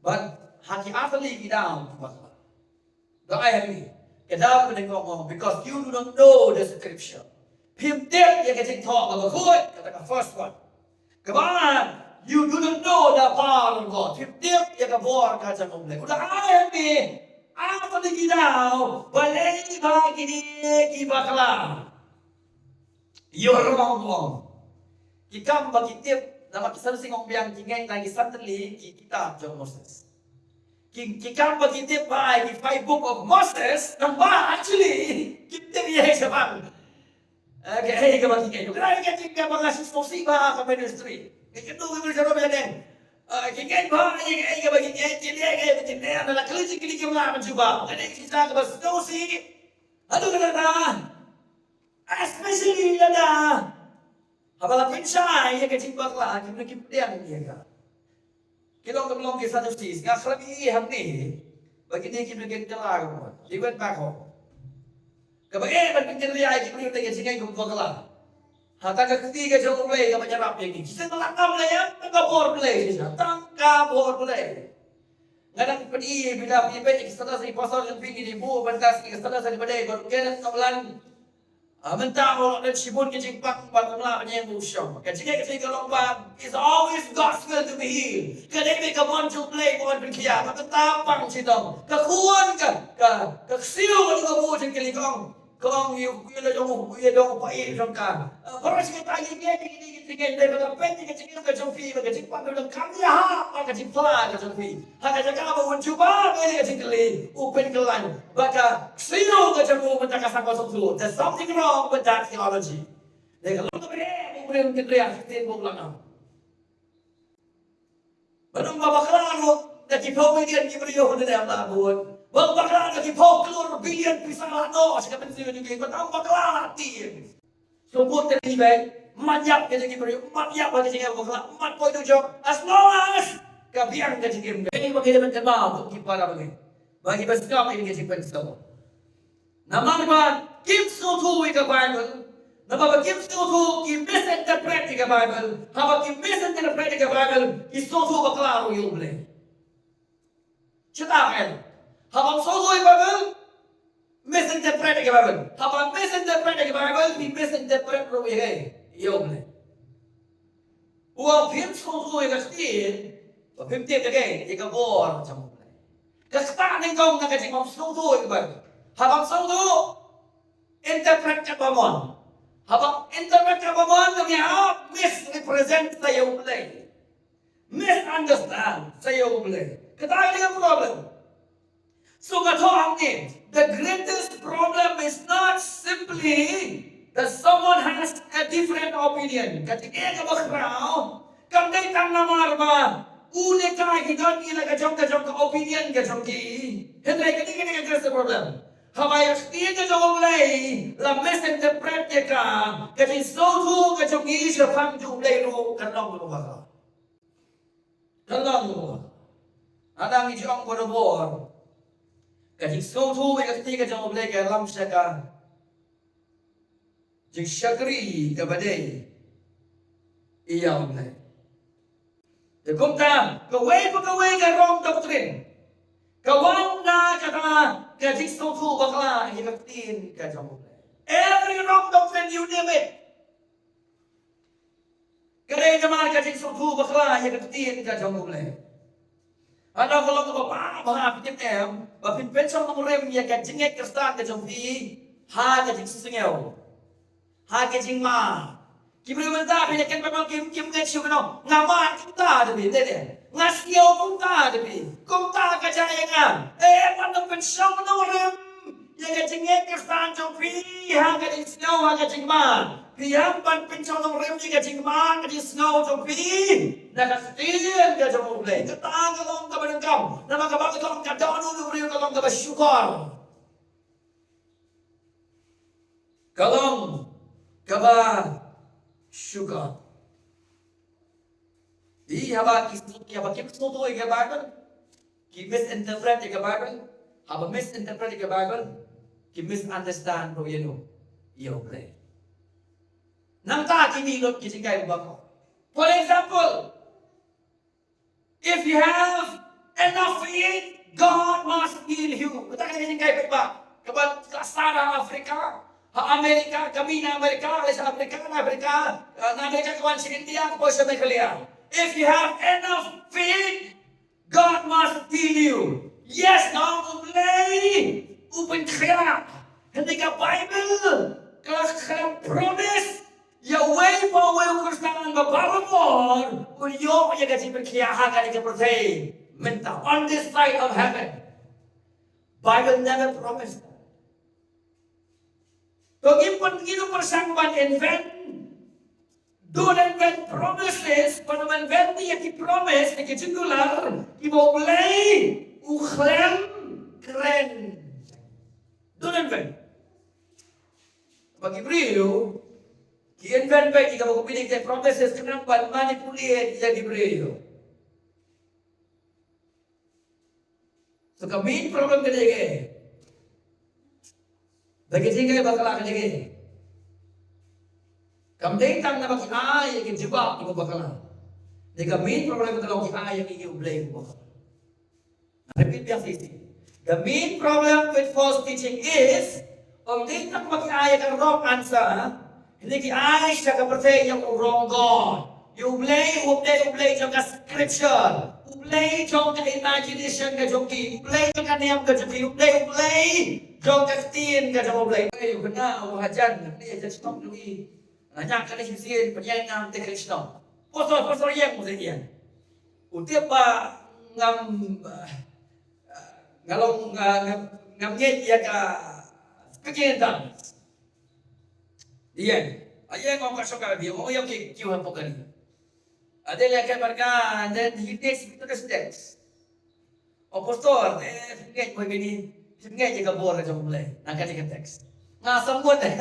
But ha ki artylli ki daw phi bakla. Dang ai ha ngi. Ka daw kaba nyngkong, because you do not know the scripture. Phim tip ïa ka jingthoh kaba khuid, kata ka first one. Kaba ar, you do not know the power of God. Phim tip ïa ka bor ka jong U Blei. U dang ai ha ngi artylli ki daw balei ba kine ki bakla. Ïoh ruh ong, ki kam ba ki tip, namar ki Sadusi, ong biang, ki ngeit na ki san tylli ki kitab jong u Moses. Ki, ki kam ba ki tip ba ki five book of Moses, nangba actually kim tip ïa shaphang, eh, kaei kaba ki ngeit. Kane ka jingkynmaw ba nga sngewsih bha ha ka ministry. Ki kynduh ki briew sharum ïa ngi. Eh, ki ngeit bha ïa kaei kaba ki ngeit, ki leh kaei kaba ki leh, na la kylli jingkylli kim lah ban jubab. Kane ka jingkynmaw kaba sngewsih. Haduh katta, especially lada haba la pynshai ïa ka jingbakla, ki briew kim pdiang ïa ka. Ki long, ki long ki Sadducees, nga khlem ïohi hangne ba kine ki briew kin kylla ka mut. They went back home. Kaba eh ban pynkynriah ïa ki briew na ka jingngeit kaba bakla. Hata ka kti ka jong U Blei kaba ïarap ïa ki. Ki sngewlakam la ïa tang ka bor Blei, tang ka bor Blei. Nga dang pyni, bila phi peit ki status ki pastor jong phi, ki dei buh ban test ki status ki ba dei, bad kren ka blan. Ah, mynta u la don shibun ki jingpang bad um lah ban ïeng u shong. Ka jingngeit ka jong ka long ba it's always God's will to be healed. Ka dei beit ka mon jong U Blei ban pynkhiah. Bad mynta pang shitom. Ka khun ka, ka, ka ksiew ka jong ka buh jong ka, ka ong, Ka ong ïa u, ïa u, ïa u, ïa u paid jong ka. Baroh shi katta ngi ngeit, ngi ngeit, ngi ngeit, ngi ngeit, ba ka peit ïa ka jingim ka jong phi, ba ka jingpang ka jong ka, kam ïahap bad ka jingpla ka jong phi. Ha ka jaka ba un jubab ïa ka jingkylli, u pynkylla ba ka ksiew ka jong u mynta ka sngewthuh. There's something wrong with that theology. Dei ka long kaba eh, u briew un kynriah ktien ba u la ngam. Ba nang ba bakla ruh da ki phew million ki briew hynrei la bun. Ba bakla da ki phew klur billion pisa la noh sha ka mynsiem jong ki. Ba nang bakla la tien. Sngewbha te ni bai. Mat ïap ka jingim briew, mat ïap ka jingim bakla, mat poi dujok. As long as ka biang ka jingim ka. Ba ngi da ban kynmaw ki para ba ngi. Ba ngi ban sngap ïa ka jingpynsngew. Namar ba kim sngewthuh ïa ka Baibl. Namar ba kim sngewthuh, ki misinterpret ïa ka Baibl. Haba kim misinterpret ïa ka Baibl, ki sngewthuh bakla ruh ïa U Blei. Kita kan? Haba sngewthuh ïa ka Baibl, misinterpret ïa ka Baibl. Haba misinterpret ïa ka Baibl, ki misinterpret ruh ïa ka, ïa U Blei. Ua phim sngewthuh ïa ka ktien, ba phim tip ïa ka, ïa ka bor jong U Blei. Ka ktah nyngkong na ka jingmut sngewthuh ïa ka Baibl. Haba sngewthuh, interpret katba mon. Haba interpret katba mon, ka ïa misrepresent sa ïa U Blei. Misunderstand sa ïa U Blei. Kata ka dei ka problem. So nga thok hangne, the greatest problem is not simply that someone has a different opinion. Ka jingeh kaba khraw kam dei tang namar ba u ne ka ki don ïa la ka jong ka jong ka opinion ka jong ki. Hynrei kane ka dei ka greatest problem. Haba ïa ka ktien ka jong U Blei la misinterpret ïa ka, ka jingsngewthuh ka jong ngi shaphang jong U Blei ruh kan long kaba khraw. Ka long mo. Haba ngi ju ong barabor, ka jingsngewthuh ïa ka ktien ka jong U Blei ka lam sha ka jingshakri kaba dei ïa U Blei. Te kumta kawei pa kawei ka wrong doctrine ka wan na kata ka jingsngewthuh bakla ïa ka ktien ka jong U Blei. Every wrong doctrine, you name it. Ka dei namar ka jingsngewthuh bakla ïa ka ktien ka jong U Blei. Haba ka long kaba bha ba phi tip em ba phin pynshong nongrim ïa ka jingngeit Khristan ka jong phi ha ka jingsngew, ha ka jingmad. Ki briew mynta phi ïa ken ba kim, kim ngeit shuh, no, nga mad kumta da phi, dei dei. Nga sngew kumta da phi. Kumta ka jia ïa nga. Eh, ban pynshong nongrim ïa ka jingngeit Khristan jong phi ha ka jingsngew, ha ka jingmad. Phi ïa ban pynshong nongrim ïa ka jingmad, ka jingsngew jong phi na ka ktien ka jong U Blei. Kata ka long kaba donkam. Namar kaba ka long ka dohnud u briew ka long kaba shukor. Ka long kaba shukor. Te haba ki, haba kim sngewthuh ïa ka Baibl, ki misinterpret ïa ka Baibl. Haba misinterpret ïa ka Baibl, ki misunderstand ruh ïa U Blei. Nangta ki mih lut ki jinghikai bakla. For example, if you have enough faith, God must heal you. Kata ka jinghikai paidbah kaba la sah ha Africa, ha America, ka mih na America, ha Africa, na Africa, eh, na America ka wan sha India, ka poi sha Meghalaya. If you have enough faith, God must heal you. Yes, nga ong U Blei u pynkhiah. Hynrei ka Baibl ka la kren promise ïa uwei pa uwei u Khristan ba barabor un ïoh ïa ka jingpynkhiah ha kane ka pyrthei mynta, on this side of heaven. Bible never promised. To ngim pyn, ngim pyrshang ban invent. Don't invent promises. Ban invent ïa ki promise, ïa ki jingkular kiba U Blei u khlem kren. Don't invent. Ba ki briew ki invent beit ïa kaba ki promises khnang ban manipulate ïa ki briew. So ka main problem ka dei kaei? Da ka jinghikai bakla ka dei kaei? Kam dei tang naba ki ai ïa ki jubab kiba bakla. Dei ka main problem ka long ki ai ïa ki, ïa U Blei kiba bakla. Repeat biang shisha. The main problem with false teaching is, ym dei tang ba ki ai ïa ka wrong answer, hynrei ki ai sha ka pyrthei ïa u wrong God. Ïa U Blei, U Blei, U Blei jong ka scripture. U Blei jong ka imagination ka jong ki. U Blei jong ka niam ka jong ki. U Blei, U Blei jong ka ktien ka jong U Blei. Ei, u khynnah u hajan, ne hajan shnong jong ngi. Nga ñiah kane shisien, pynïaid nang te kane shnong. Pastor, pastor ïeng, u ïeng. U tip ba ngam, eh, nga long, nga, ngam, ngam ngeit ïa ka speaking in tongues. Ïeng. Ïeng, ong ka shong ka bi, ong ïa ki, ki ha pokani. Ade le ka marka, and then he takes me to the steps. O pastor, eh, ngeit mo bini, ngeit ïa ka bor jong U Blei. Na kane ka text. Nga sambut eh.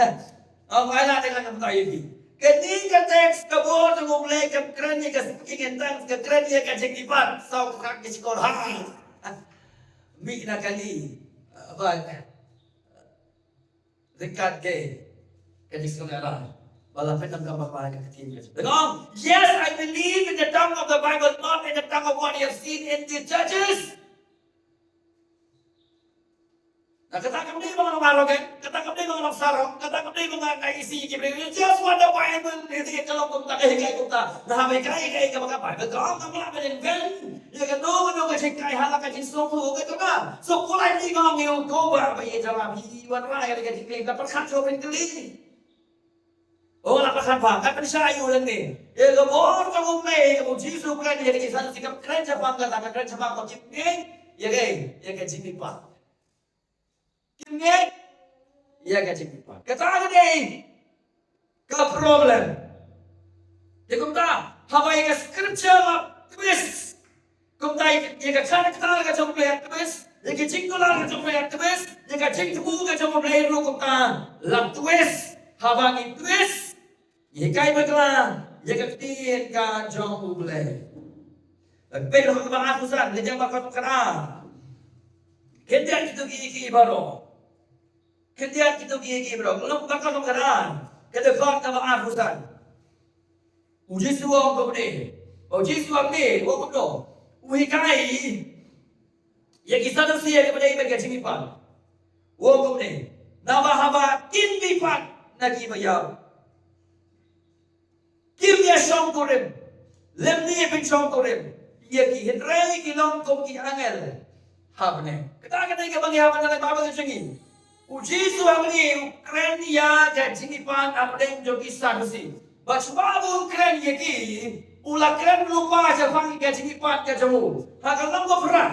O nga la tengah ka bynta ïa ki. Kane ka text ka bor jong U Blei ka kren ïa ka speaking in tongues, ka kren ïa ka jingmihpat, saw ka ka shkor ha. Mi na kali. Ba. Ryngkat ka, ka jingsngewsih ba la pyndonkam bha ka ktien ka. Tengok, yes, I believe in the tongue of the Bible, not in the tongue of what you have seen in the churches. Na kata kam dei ba nga long arrogant, kata kam dei ba nga long sarong, kata kam dei ba nga isi ki briew. Just what the Bible is, ka long kumta, ka hikai kumta. Na haba hikai, hikai ka ba ka Bible ka ong, kam lah ban invent. Ïa kano kano ka jinghikai ha la ka jingsngewthuh ka jong nga. So politely nga ong ïa u, ko ba ba ïa jawab hi, wanrah ïa ka jingkylli, ka pyrkhat jong u ban kylli. O la pyrkhat bha, ka pynshai ïa u lyngngi. Ïa ka bor jong U Blei, ïa ka bor Jisu Khrist, ïa ka jingsan, ka kren shaphang kata, ka kren shaphang ka jingkylli, ïa ka, ïa ka jingmihpat. Kim ngeit ïa ka jingmihpat. Kata ka dei ka problem. Te kumta, haba ïa ka scripture la twist, kumta ïa ka character ka jong U Blei la twist, ïa ka jingkular ka jong U Blei la twist, ïa ka jingthmu ka jong U Blei ruh kumta la twist. Haba ngi twist, ngi hikai bakla ïa ka ktien ka jong U Blei. Peit ha ka ba arphew san, leit ïa ka ba khatar. Khyndiat kito ki ïa ki baroh. Khyndiat kito ki ïa ki baroh. Lok ba khatar. Ka dkhot ka ba arphew san. U Jisu u ong kumne. U Jisu u ong kumne, u ong kumno. U hikai ïa ki Sadusi ïa kaba dei bad ka jingmihpat. U ong kumne. Naba haba kin mihpat na ki ba ïap, kim ïa shongkurim lymne pynshongkurim ïa ki, hynrei ki long kum ki angel ha bneng. Kata ka dei kaba ngi hap ban leh ba ka jong ngi. U Jisu hangne u kren ïa ka jingmihpat ha bneng jong ki Sadusi. Bad shuwa ba u kren ïa ki, u la kren lypa shaphang ka jingmihpat ka jong u. Ha ka lynnong ba phra,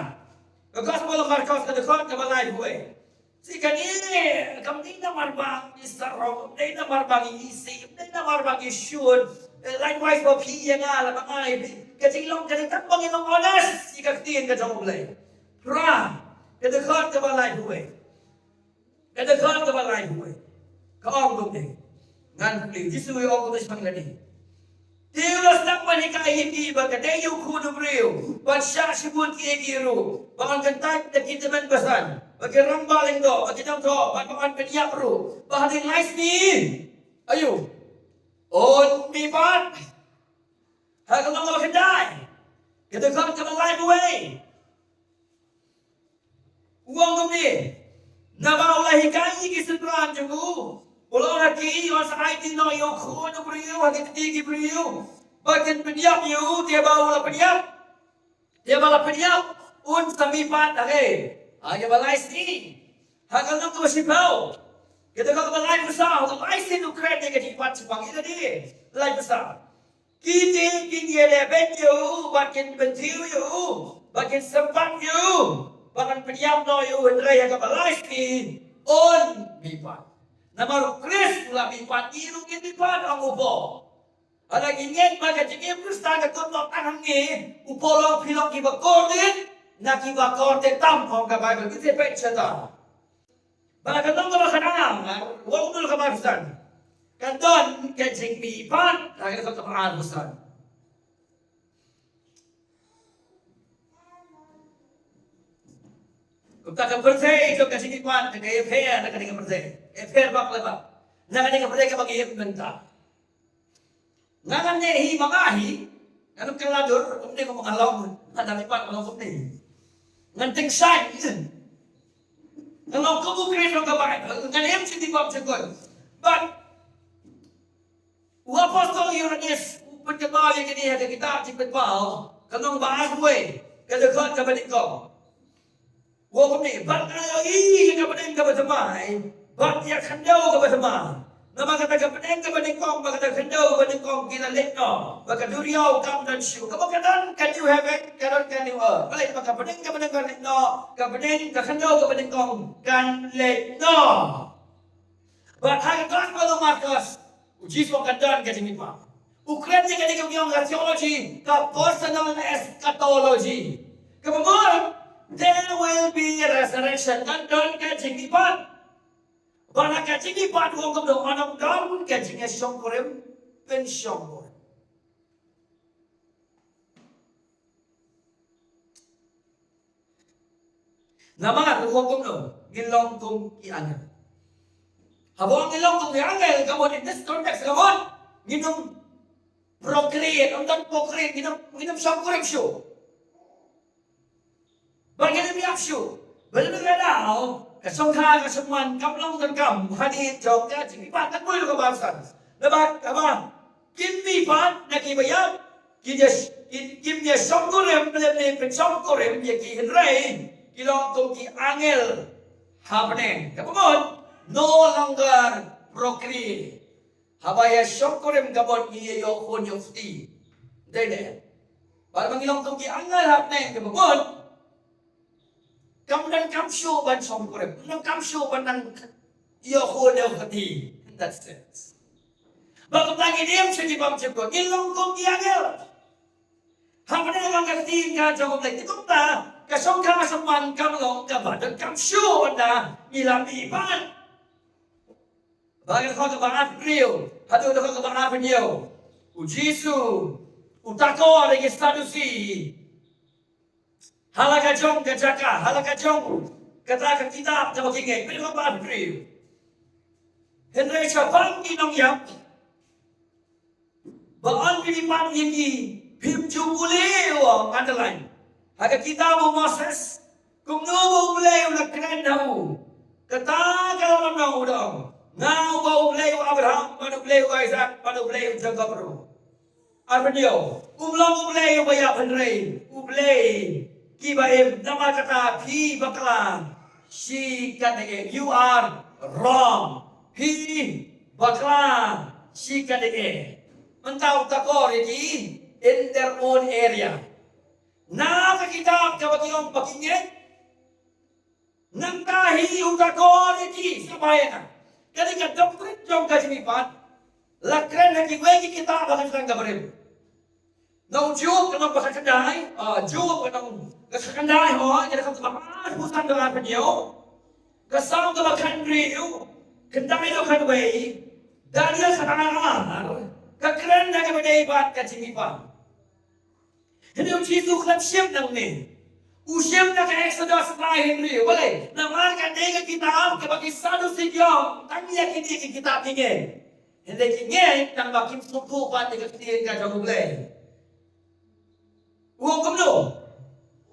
ka Gospel of Markos, ka dkhot kaba laiphew wei. Te kane kam dei namar ba ngi sarong, kam dei namar ba ngi isih, kam dei namar ba ngi shun. Eh, likewise ba phi ïa nga lane ba nga ïa phi. Ka jinglong ka dei tang ba ngin long honest ïa ka ktien ka jong U Blei. Phra, ka dkhot kaba laiphew wei. Ka dkhot kaba laiphew wei. Ka ong kumne. Ngan pule, Jisu u ong kumne shaphang kane. Te u la sdang ban hikai ïa ki ba ka dei ïa u Khun u briew ban shah shibun kiei kiei ruh, ba yn kyntait da ki tymmen basan, ba ki rangbah lyngdoh, ba ki nongthoh, bad ba yn pynïap ruh, ba hadien lai sngi, aïu, un mihpat. Ha ka lynnong kaba khyndai, ka dkhot kaba laiphew wei. U ong kumne, naba u la hikai ïa ki synran jong u, u la ong ha ki, yn sa aiti noh ïa u Khun u briew ha ki kti ki briew ba kin pynïap ïa u. Te ba u la pynïap, te ba la pynïap, un sa mihpat ha ka, ha kaba lai sngi. Ha ka lynnong kaba shiphew, ka dkhot kaba laiphew saw, ha kaba lai sngi u kren ïa ka jingmihpat shaphang ïa lade. Laiphew saw. Ki te kin ïaleh beit ïa u, bad kin bynthiew ïa u, bad kin sympat ïa u, bad yn pynïap noh ïa u, hynrei ha kaba lai sngi un mihpat. Namar u Khrist u la mihpat, ngi ruh ngin mihpat, ong u Paul. Lada ngi ngeit ba ka jingim Khristan ka kut noh tang hangne, u Paul u ong phi long kiba kordit na kiba kordit tam, ong ka Baibl. Ngi te peit shata. Ba ka lynnong kaba khatar, u ong kumno ha kaba arphew san. Ka don ka jingmihpat, ha ka lynnong kaba arphew san. Kumta ka pyrthei jong ka jingmihpat, ka ïapher na kane ka pyrthei. Ïapher bak lei bak na kane ka pyrthei kaba ngi im mynta. Nga ngan neh hi ma nga hi, ngan ym kylla dur, kumne kumba nga long, nga da mihpat nga long kumne. Ngan tyngshaiñ, ngan long kum u Khrist jong ka Baibl, ngan im sha ki bym shukor. But u apostol Ïoannis u pynkynmaw ïa kine ha ka kitab Jingpynpaw, ka lynnong ba arphew wei, ka dkhot kaba nyngkong. Wa kumne, bad nga ïohi ïa ka bneng kaba thymmai bad ïa ka khyndew kaba thymmai. Namar kata ka bneng kaba nyngkong bad kata ka khyndew kaba nyngkong ki la leit noh, bad ka duriaw kam don shuh. Kaba ka don ka new heaven, ka don ka new earth. Balei? Namar ka bneng kaba nyngkong leit noh, ka bneng, ka khyndew kaba nyngkong kan leit noh. Bad ha ka Gospel u Markos, u Jisu u ong ka don ka jingmihpat. U kren ïa kane kaba ngi ong ha theology ka personal eschatology. Kaba mut, there will be a resurrection. Kan don ka jingmihpat. Bad ha ka jingmihpat u ong kumno? Kan don ka jingïashongkurim pynshongkurim. Namar u ong kumno? Ngin long kum ki angel. Haba ngin long kum ki angel, ka mut in this context, ka mut ngin ym procreate, ym don procreate, ngin ym, ngin ym shongkurim shuh. Ba ngin ym ïap shuh. Ba lada ka daw ka shongkha ka shongman kam long donkam hadien jong ka jingmihpat. Katkum ïa kaba san, namar kaba kim mihpat na kiba ïap, ki ïa, ki, kim ïashongkurim lem ne pynshongkurim ïa ki, hynrei ki long kum ki angel ha bneng. Kaba mut, no longer procreate. Haba ïashongkurim ka mut ngi ïa ïoh khun ïoh kti. Dei ne? Bad ba ngi long kum ki angel ha bneng, kaba mut kam donkam shuh ban shongkurim, kam donkam shuh ban nang ïoh khun ïoh kti. In that sense, ba kumta ngin im sha ki bymjukut, ngin long kum ki angel. Ha bneng long ka ktien ka jong U Blei. Te kumta ka shongkha shongman kam long kaba donkam shuh ban da ngi la mihpat. Ba ngi dkhot kaba arphew, haduh dkhot kaba arphew hynñiew, u Jisu u takor ïa ki Sadusi ha la ka jong ka jaka, ha la ka jong kata ka kitab kaba ki ngeit. Peit dkhot ba arphew. Hynrei shaphang ki nongïap, ba yn pynmihpat ïa ki, phim ju pule, u ong, underline, ha ka kitab u Moses, kumno ba U Blei u la kren ha u. Kata ka la long, u da ong, nga uba U Blei u Abraham bad U Blei u Isaac bad U Blei u Jakob ruh. Arphew hynñiew, um long U Blei uba ïap hynrei U Blei kiba im. Namar kata phi bakla shi katdei, you are wrong. Phi bakla shi katdei. Mynta u takor ïa ki in their own area. Na ka kitab kaba ki ong ba ki ngeit, nangta hi u takor ïa ki, sngewbha ïa nga. Kane ka doctrine jong ka jingmihpat la kren ha kiwei ki kitab ha ka Seng Barim. Na u Job ka lynnong ba khatkhyndai, ah, Job ka lynnong ba khatkhyndai, ho, ïa ka kaba arphew san, ka arphew hynñiew, ka Salm kaba khathynriew, khyndai haduh khatwei, Daniel khatar ar, ka kren ha kaba ïadei bad ka jingmihpat. Hynrei u Jisu u khlem shim nangne. U shim na ka Exodus lai hynriew. Balei? Namar ka dei ka kitab kaba ki Sadusi ki ong, tang ïa kine ki kitab ki ngeit. Hynrei ki ngeit tang ba kim sngewthuh pat ïa ka ktien ka jong U Blei. U ong kumno?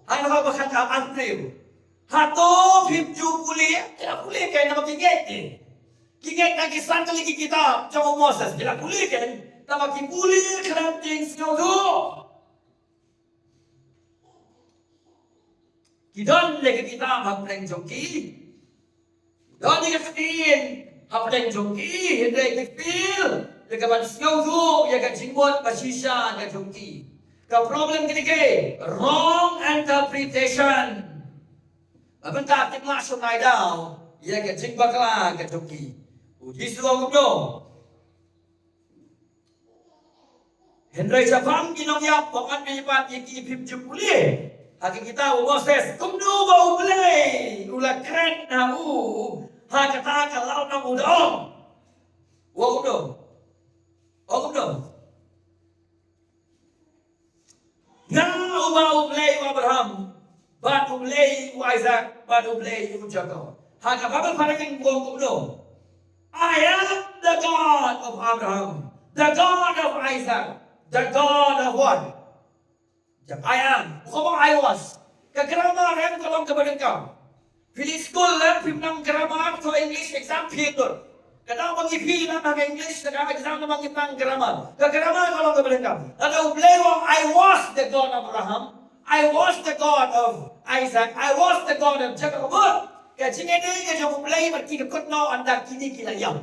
Ha ka ba khat ka arphew. Hato phim ju pule? Ki la pule kein, namar ki ngeit kein. Ki ngeit na ki san tylli ki kitab jong u Moses. Ki la pule kein, namar ki pule khlem jingsngewthuh. Ki don ïa ka kitab hapdeng jong ki. Don ïa ka ktien hapdeng jong ki, hynrei ki fail ïa ka ban sngewthuh ïa ka jingmut ba shisha ka jong ki. Ka problem kine ki wrong interpretation. Ba mynta kim lah shuh nai daw ïa ka jingbakla ka jong ki. U Jisu u ong kumno? Hynrei shaphang ki nongïap, ba yn pynmihpat ïa ki, phim ju pule ha ka kitab u Moses, kumno ba U Blei u la kren ha u ha kata ka lad nong, u da ong. U ong kumno? U ong kumno? Nga uba U Blei u Abraham, bad U Blei u Isaac, bad U Blei u Jakob. Ha ka Baibl phareng u ong kumno? I am the God of Abraham, the God of Isaac, the God of what? I am. Kaba I was. Ka grammar em ka long kaba donkam. Phi leit skul lem phim nang grammar, to English exam phi dur. Ka dang ba ngi phi nang ha ka English, ka exam ba ngi nang grammar. Ka grammar ka long kaba donkam. Lada U Blei u ong, I was the God of Abraham, I was the God of Isaac, I was the God of Jacob. Ka jingïadei ka jong U Blei bad ki ka kut noh ynda kine ki la ïap.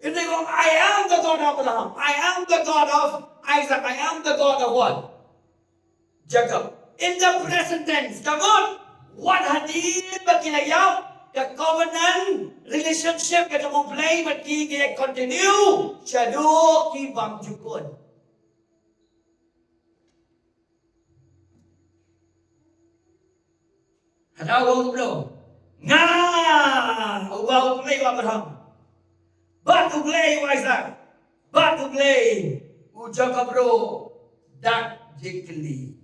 It is, I am the God of Abraham, I am the God of Isaac, I am the God of what? Jacob. In the present tense, ka mut wat hadien ba ki la ïap, ka covenant relationship ka jong U Blei bad ki ka continue shaduh ki bymjukut. Hana u ong kumno? Nga uba U Blei u Abraham, bad U Blei u Isaac, bad U Blei u Jacob ruh, dat jingkylli.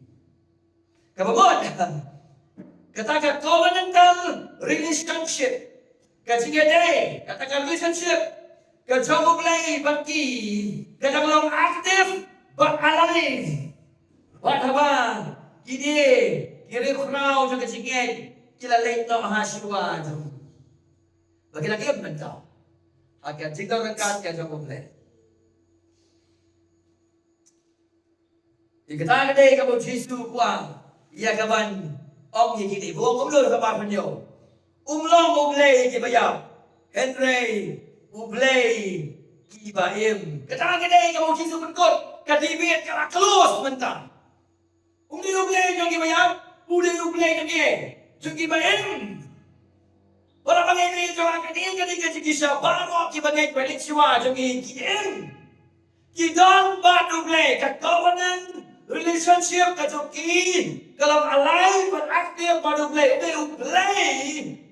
Kaba mut, kata ka covenantal relationship, ka jingïadei, kata ka relationship ka jong U Blei bad ki, ka dang long active bad alive. Wat haba kine ki riewkhraw jong ka jingngeit ki la leit noh ha shuwa jong, ba ki la im mynta ha ka jingdon ryngkat ka jong U Blei. Ïa kata ka dei kaba U Jisu u kwah ïa ka ban ong ïa kine. U ong kumno ha ka ba pynïoh? Um long U Blei kiba ïap, hynrei U Blei kiba im. Kata ka dei kaba U Jisu u pynkut. Ka debate ka la close mynta. Um dei U Blei jong kiba ïap, u dei U Blei jong kiei? Jong kiba im. Para bangeit, ïa jong ka dei ka dei ka jingshisha, baroh kiba ngeit ba leit shuwa jong ngi ki im. Ki don bad U Blei, ka covenant relationship ka jong ki ka long alive bad active bad U Blei. U Blei, U Blei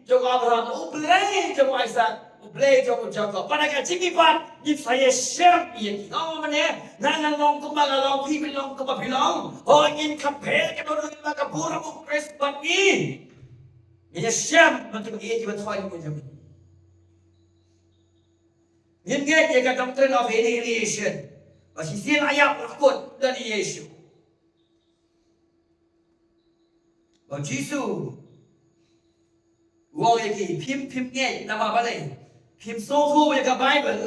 jong u Abraham, U Blei jong u Isaac, U Blei jong u Jakob. Bad ha ka jingmihpat ngin sa ïashem ïa ki. Nga ong mane, nga ngan long kumba nga long, phi phin long kumba phi long. Hooid, ngin compare ka bynta ka burom u Khrist bad ngi. Ngin ïashem bad kiba ïeit kiba thoh ïa u jong ngi. Ngin ngeit ïa ka doctrine of annihilation. Ba shisien la ïap, la kut, don ïa Jisu. Ba Jisu u ong ïa ki, phim, phim ngeit namar balei? Phim sngewthuh ïa ka Baibl,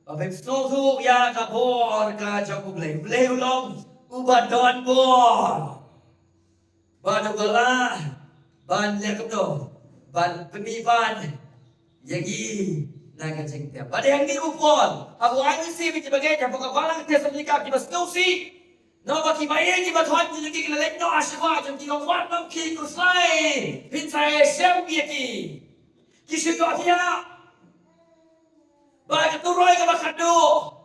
ba phim sngewthuh ïa ka bor ka jong U Blei. U Blei u long uba don bor. Bad uba lah ban leh kumno? Ban pynmihpat ïa ngi na ka jingtep. Bad hangne u Paul, haba u ai message ïa kiba ngeit hapoh ka balang Thessalonika, kiba sngewsih. Namar ba kiba ïeit kiba thoh ïa ki, ki la leit noh ha shuwa jong ki, long wat nym khih khuslai, phin sa ïashem ïa ki. Ki shu ïohthiah ba ka turoi kaba khatduh,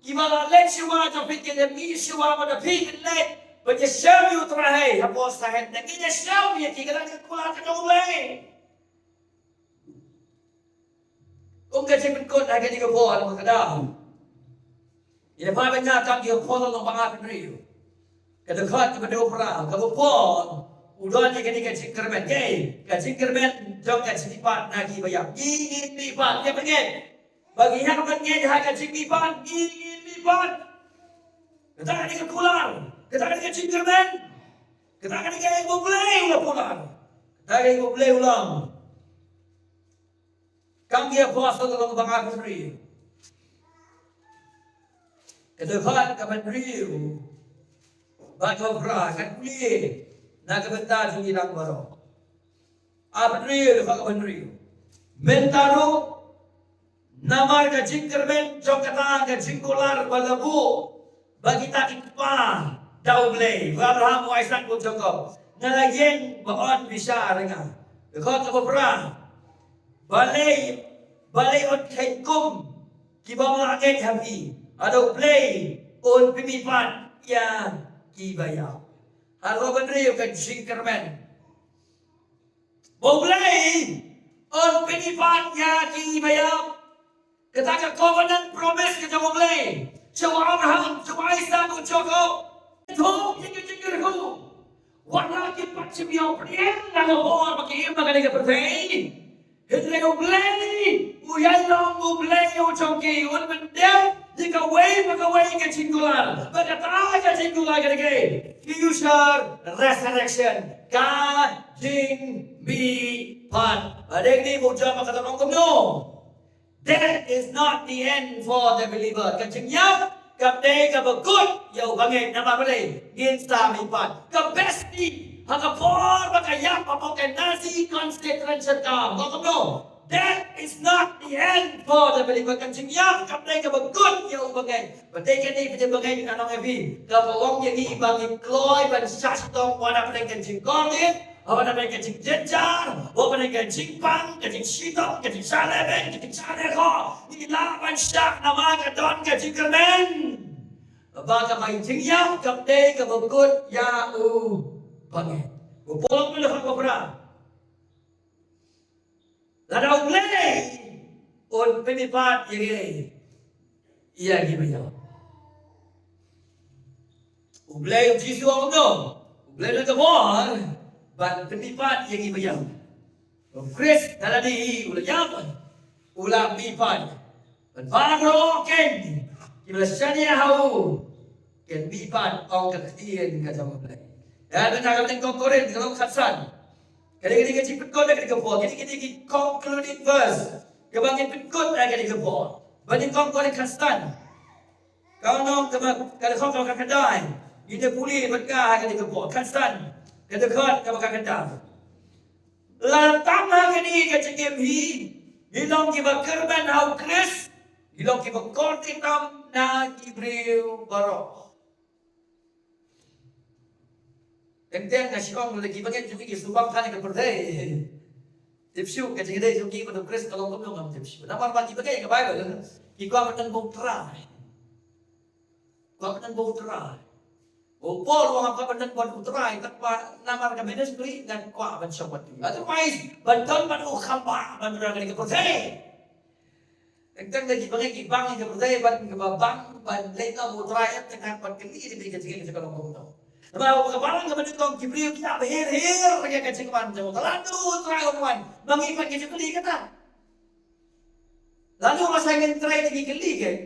kiba la leit shuwa jong phi, ki la mih shuwa, bad phi phin leit ban ïashem ïa U Trai hapoh sahet. Ngi ïashem ïa ki, ka dei ka kular ka jong U Blei. Kum ka jingpynkut ha kane ka por, ka dei ïa pha ba nga, Kam ki Apostol lynnong ba arphew hynriew, ka dkhot kaba hynñiewphew phra, kaba Paul u don ïa kane ka jingkyrmen. Kaei ka jingkyrmen jong ka jingmihpat na kiba ïap? Ngi ngin mihpat, ïa phi ngeit? Ba ngi hap ban ngeit ha ka jingmihpat, ngi ngin mihpat. Kata ka dei ka kular, kata ka dei ka jingkyrmen, kata ka dei kaei ba U Blei u la kular, kata ka dei kaei ba U Blei u long. Kam ki Apostol lynnong ba arphew hynriew, ka dkhot kaba hynriew bad kaba phra, kan pule na ka bynta jong ngi lang baroh. Arphew hynriew, dkhot kaba hynriew. Mynta ruh, namar ka jingkyrmen jong kata ka jingkular ba la buh bad kita ki kpa da U Blei, u Abraham, u Isaak, u Jakob, nga la ïeng ban wan bishar ïa nga. Dkhot kaba phra, balei, balei un kheiñ kum ki bym lah ngeit ha phi, lada U Blei un pynmihpat ïa kiba ïap? Ha dkhot kaba hynriew ka jingkyrmen ba U Blei un pynmihpat ïa kiba ïap. Kata ka covenant promise ka jong U Blei sha u Abraham, sha u Isaak, u Jakob. Thok ïa ka jingkyrkhu. Wat la ki pat shim ïa u pyrshah na ka bor ba ki im ha kane ka pyrthei, hynrei U Blei u ïai long U Blei u jong ki, un pyndep ïa kawei pa kawei ka jingkular. Bad kata ka jingkular ka dei kaei? Future resurrection, ka jingmihpat. Bad ïa kane ba u John ka ong kumno? Death is not the end for the believer. Ka jingïap kam dei kaba kut ïa ïa u bangeit namar balei ngin sa mihpat. Ka bestie ha ka por ba ka ïap hapoh ka Nazi concentration camp, ka ong kumno? Death is not the end for the believer. Ka jingïap kam dei kaba kut ïa u bangeit. Ba dei kane ka jingbangeit, nga ong ïa phi, kaba ong ïa ngi ba ngin kloi ban shah shitom wat hapdeng ka jingkordit, wat hapdeng ka jingjynjar, wat hapdeng ka jingpang, ka jingshitom, ka jingshah lehbeiñ, ka jingshah lehkhoh. Ngi lah ban shah namar ka don ka jingkyrmen ba kaba ïa jingïap kam dei kaba kut ïa u bangeit. U Paul u la kren ba pra, lada U Blei un pynmihpat ïa ngi, ïa ngi ba ïap. U Blei, U Jisu u ong kumno? U Blei u la ka bor ban pynmihpat ïa ngi ba ïap. U Khrist lada dei u la ïap, u la mihpat. Bad baroh keiñ kiba la shaniah ha u kin mihpat, ong ka ktien ka jong U Blei. Ïa kane ka dei Kong Korinth ka lynnong khatsan. Ka dei, ka dei ka jingpynkut ïa kane ka por, ka dei, ka dei ki concluding verse kaba ngin pynkut ïa kane ka por. Ba dei Kong Korinth khatsan. Ka lynnong kaba, ka dkhot kaba khatkhyndai. Ngin ïa pule bad ka ha kane ka por. Khatsan. Ka dkhot kaba khatkhyndai. La tang ha kane ka jingim hi, ngi long kiba kyrmen ha U Khrist, ngi long kiba kordit tam na ki briew baroh. Teng teng nga shu ong lei, ki bangeit jong ngi ki shu bang ha kane ka pyrthei. Tip shuh ka jingïadei jong ngi bad U Khrist ka long kumno, ngam tip shuh. Namar ba ki bangeit ka Baibl ki kwah ban don bad U Trai. Kwah ban don bad U Trai. U Paul u ong kwah ban don bad U Trai, tang ba namar ka ministry ngan kwah ban shong bad U Trai. Otherwise ban don bad U Kham Bha ban don ha kane ka pyrthei. Teng teng da ki bangeit ki bang ïa ka pyrthei ban, kaba bang ban leit noh bad U Trai, em, teng teng ban kylli ïa ka jingim jong ka long kumno. Namar ba ka balang kaba nyngkong ki briew ki ïap her her ïa ka jingwan jong U Trai. Lano U Trai un wan? Ma ngi pat ngi ju kylli kata. Lano, ma sa ngin trei te ngi kylli kein.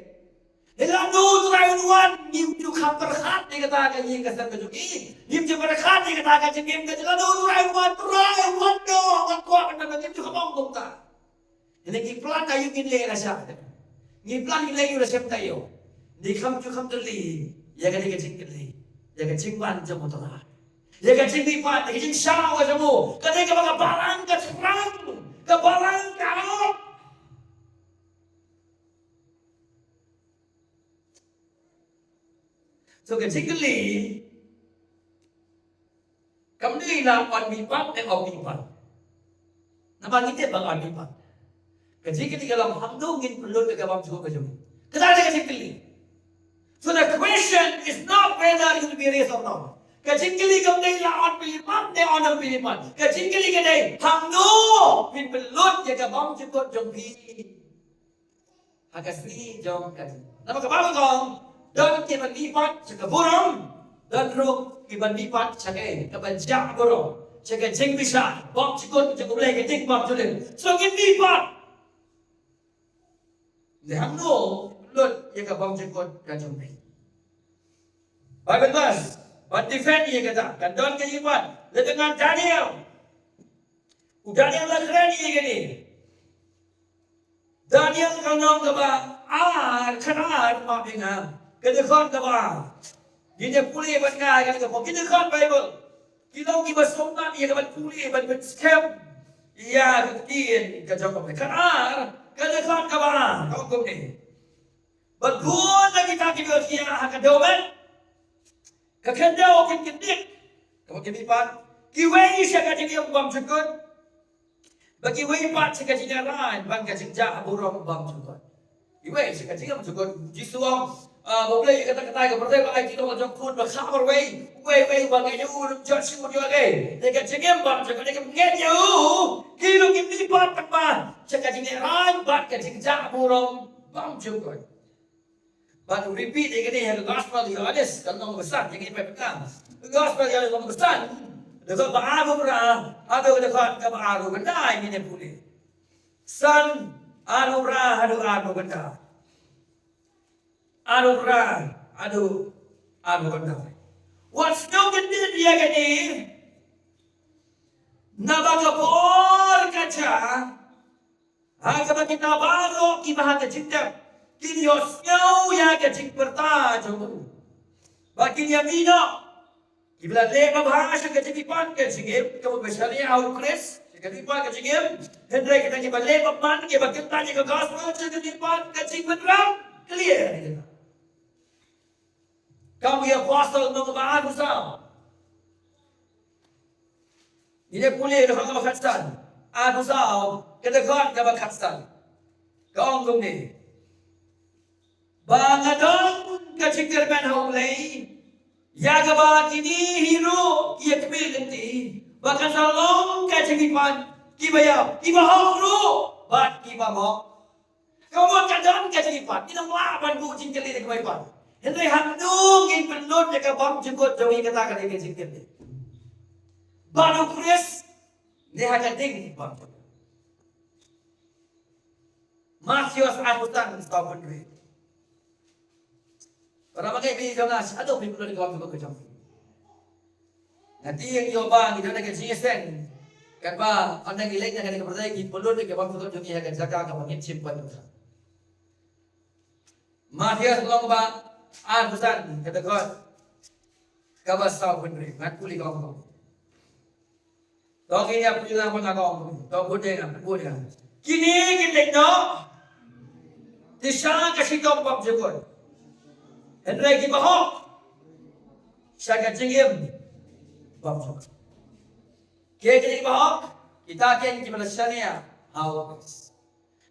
Lano U Trai un wan? Ngim ju kham pyrkhat ïa kata ka ïing ka sem ka jong ngi. Ngim ju pyrkhat ïa kata ka jingim ka jong, lano U Trai un wan? Trai un wan noh, nga kwah ban wan, ngim ju kham ong kumta. Hynrei ngi plan aïu ngin leh lashai. Ngi plan ngin leh aïu lashai taïew. Ngi kham ju kham kylli ïa kane ka jingkylli, ïa ka jingwan jong U Trai, ïa ka jingmihpat, ïa ka jingshaw ka jong u. Ka dei kaba ka balang ka thrang, ka balang ka ap. So ka jingkylli kam dei la yn mihpat ne ym mihpat. Namar ngi tip ba yn mihpat. Ka jingkylli ka long hangno ngin pynlut ïa ka bymjukut ka jong ngi. Kata dei ka jingkylli. So the question is not whether you will be raised or not. Ka jingkylli kam dei la yn mihpat ne ym mihpat. Ka jingkylli ka dei hangno phin pynlut ïa ka bymjukut jong phi ha ka sngi jong ka jingim. Namar ka Baibl ka ong, don kiban mihpat sha ka burom, don ruh kiban mihpat sha ka, kaban jah burom, sha ka jingbishar bymjukut jong U Blei, ka jingbymjukut. So ngin mihpat. Te hangno lut ïa ka bymjukut ka jong phi? Baibl verse ban defend ïa kata, kan don ka jingmihpat. Lada ngan Daniel, u Daniel la kren ïa kane. Daniel ka lynnong kaba ar, khatar, ma phi nga, ka dkhot kaba ar. Ngin ïa pule bad nga ïa ka dkhot, ki dkhot Baibl ki long kiba sngewtynnat ïa ka ban pule, ban pynskhem ïa ka ktien ka jong ka. Khatar, ka dkhot kaba ar ka ong kumne: Bad bun na kita kiba thiah ha ka dewmet, ka khyndew kin kyndiat, kaba kin mihpat, kiwei sha ka jingim bymjukut, bad kiwei pat sha ka jingïaid ban ka jingjah burom bymjukut. Kiwei sha ka jingim bymjukut. Jisu ong, ah, ba U Blei u ïoh kata katai ka pyrthei ba ai ki nongïalam jong u khun ba kham marwei. Uwei uwei uba ngeit ïa u um jot shuh, u ïoh ïa ka jingim bymjukut. Ki ba ngeit ïa u, ki ruh kin mihpat tang ba sha ka jingïaid bad ka jingjah burom bymjukut. Bad u repeat ïa kane ha ka Gospel Ïoannis, ka lynnong ba san, ïa kane pat ka Gospel Ïoannis lynnong ba san, dkhot ba arphew phra haduh dkhot kaba arphew khyndai, ngin ïa pule. San, arphew phra haduh arphew khyndai. Arphew phra haduh arphew khyndai. Wat sngew kyndit ïa kane, naba ka por ka jia, ha kaba kita baroh kiba ha ka jingtep kin ïohsngew ïa ka jingpyrta jong u. Ba kin ïa mih noh kiba la leh babha sha ka jingpynpaw ka jingim, kaba shaniah ha U Khrist sha ka jingpynpaw ka jingim. Hynrei kita kiba leh bymman, kiba kyntang ïa ka gospel sha ka jingpynpaw ka jingpynrem, clear. Kam u Apostol nong ba ar phew saw. Ngi dei pule da ka khatsan. Ar phew saw, ka dkhot kaba khatsan. Ka ong kumne: Ba nga don ka jingkyrmen ha U Blei ïa kaba kine hi ruh ki ïa khmih lynti, ba kan sa long ka jingpynpaw kiba ïap, kiba hok ruh bad kiba bok. Ka mut ka don ka jingpynpaw, ngi nang lah ban buh jingkylli da kaba ïap. Hynrei hangno ngin pynlut ïa ka bymjukut jong ngi, kata ka dei ka jingkylli. Bad U Khrist ne ha ka ding bymjukut. Mathaios ar phew san, saw phew hynriew. Para bangeit jong nga, hato phi pynlut ïa ka bymjukut ka jong phi? Nga tieng ïa ba ngi don ha ka jingïaseng, katba ynda ngi leit na kane ka pyrthei, ngi pynlut ïa ka bymjukut jong ngi ha ka jaka kaba ngin shim pat. Mathaios lynnong ba ar phew san, ka dkhot kaba saw phew hynriew. Ngan pule ong kumne. To ngin ïa pule lang, pule lang. To bud ïa nga, bud ïa nga. Kine kin leit noh sha ka shitom bymjukut, hynrei kiba hok sha ka jingim bymjukut. Kiei kine kiba hok? Kita kin kiba la shaniah ha U Khrist.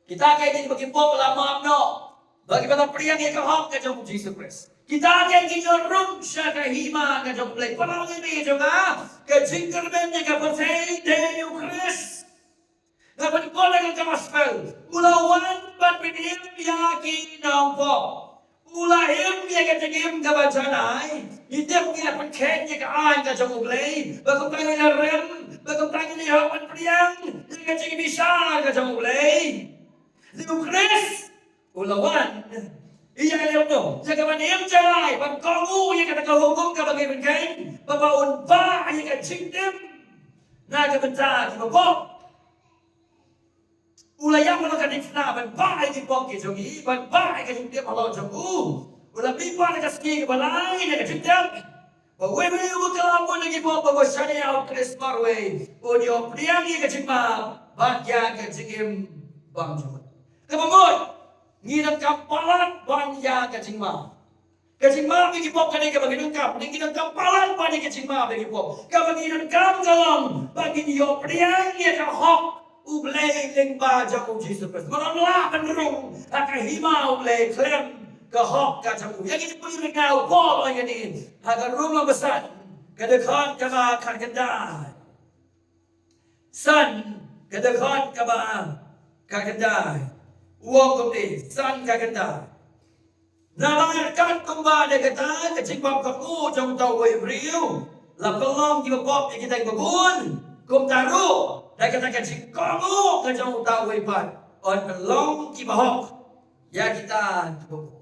Kita kin kiba ki pop la map noh, ba kiba la pdiang ïa ka hok ka jong U Jisu Khrist. Kita kin ki ïoh rung sha ka hima ka jong U Blei. Para bangeit jong nga, ka jingkyrmen ïa ka pyrthei dei U Khrist. Nga pynpaw ïa ka gospel, u la wan ban pynim ïa ki nongpop. U la im ïa ka jingim kaba janai. Ngi tip, ngi la pynkheiñ ïa ka aiñ ka jong U Blei, ba kumta ngi la rem, ba kumta ngi la ïoh ban pdiang ïa ka jingbishar ka jong U Blei. Te U Khrist u la wan ïa ka lem no, ïa ka ban im janai, ban kohnguh ïa kata ka hukum kaba ngi pynkheiñ, ba ba un bah ïa ka jingtip na ka bynta kiba pop. U la ïap halor ka diengphna ban bah ïa ki pop ki jong ngi, ban bah ïa ka jingtip halor jong u. U la mihpat ha ka sngi kaba lai na ka jingtip, ba uwei uwei uba kylla bun na ki pop bad ba shaniah ha U Khrist marwei un ïoh pdiang ïa ka jingmap bad ïa ka jingim bymjukut. Kaba mut, ngi donkam palat ban ïa ka jingmap. Ka jingmap ïa ki pop ka dei kaba ngi donkam, ngi donkam palat ban ïa ka jingmap ïa ki pop. Kaba ngi donkam ka long ba ngin ïoh pdiang ïa ka hok U Blei lyngba jong U Jisu Khrist. Ngim lah ban rung ha ka hima U Blei khlem ka hok ka jong u. Ïa ngi pule ïa u Paul, ïa ngi ha ka Rom lynnong ba san, ka dkhot kaba khatkhyndai. San, ka dkhot kaba khatkhyndai. U ong kumne, san khatkhyndai: Namar katkum ba da kata ka jingbymkohnguh jong uta uwei u briew la pynlong kiba pop ïa kita kiba bun, kumta ruh da kata ka jingkohnguh ka jong uta uwei pat, yn pynlong kiba hok ïa kita kiba bun.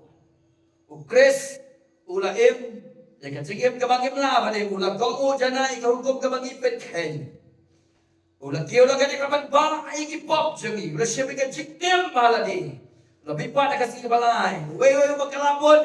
U Khrist u la im ïa ka jingim kaba ngim lah ban im, u la kohnguh janai ïa ka hukum kaba ngi pynkheiñ. U la kiew la ka dei ban bah ïa ki pop jong ngi, u la shim ïa ka jingtip ha lade, u la mihpat ha ka sngi kaba lai. Uwei uwei uba kylla bun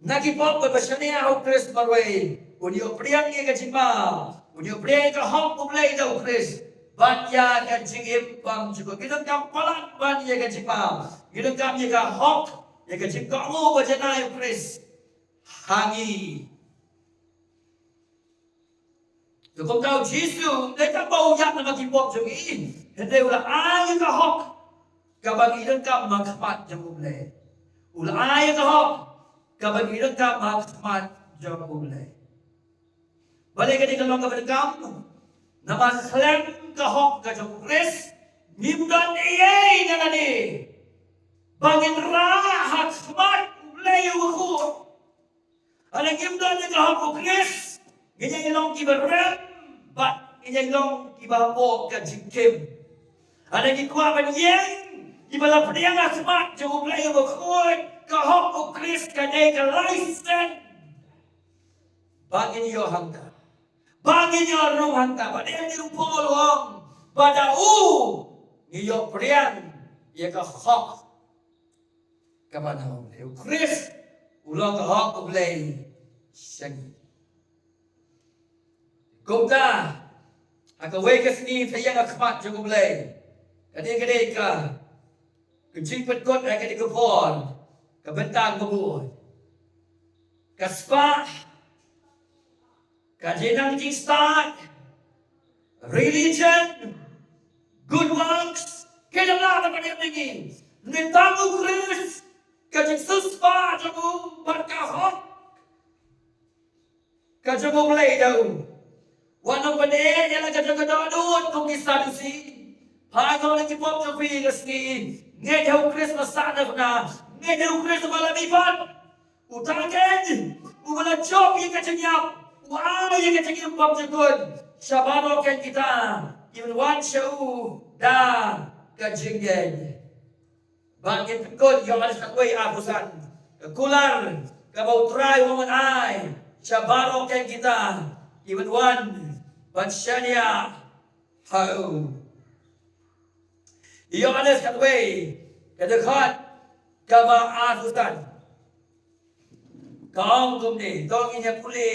na ki pop bad ba shaniah ha U Khrist marwei un ïoh pdiang ïa ka jingmap, un ïoh pdiang ïa ka hok U Blei da U Khrist bad ïa ka jingim bymjukut. Ngi donkam palat ban ïa ka jingmap, ngi donkam ïa ka hok, ïa ka jingkohnguh ba janai U Khrist ha ngi. Te kumta U Jisu, ym dei tang ba u ïap na ka ki pop jong ngi, hynrei u la ai ïa ka hok kaba ngi donkam ha khmat jong U Blei. U la ai ïa ka hok kaba ngi donkam ha khmat jong U Blei. Balei ka dei ka long kaba donkam? Namar khlem ka hok ka jong U Khrist, ngim don ei ei na lade ba ngin rah ha khmat U Blei uba khuid. Lada ngim don ïa ka hok U Khrist, ngin ïa long kiba rem bad ngin ïa long kiba hapoh ka jingkim. Lada ngi kwah ban ïeng kiba la pdiang ha khmat jong U Blei uba khuid, ka hok U Khrist ka dei ka license ba ngin ïoh hangta, ba ngin ïoh rung hangta. Ba dei, u Paul u ong ba da u ngi ïoh pdiang ïa ka hok kaba na U Blei. U Khrist u long ka hok U Blei sha ngi. Kumta ha kawei ka sngi pyrshah ha khmat jong U Blei, ka dei ka dei ka ka jingpynkut ha kane ka por, ka bynta ka bud, ka spah, ka jingnang jingstad, religion, good works, ka dei la ka dei ngi. Ngi tang U Khrist, ka jingsiewspah jong u bad ka hok ka jong U Blei da u. Wat nym pyneh ïa la ka jong ka dohnud kum ki Sadusi. Pha ïoh la ki pop jong phi ka sngi. Ngeit ha U Khrist ba sah na khana. Ngeit ha U Khrist ba la mihpat. Uta ken uba la jop ïa ka jingïap, u ai ïa ka jingim bym jukut sha baroh ken kita kiban wan sha u da ka jingngeit. Bad ngin pynkut ïa ka dei kawei arphew san ka kular kaba U Trai u ong un ai sha baroh ken kita kiban wan ban shaniah ha u. Ïohannes khatwei, ka dkhot kaba arphew san. Ka ong kumne, to ngin ïa pule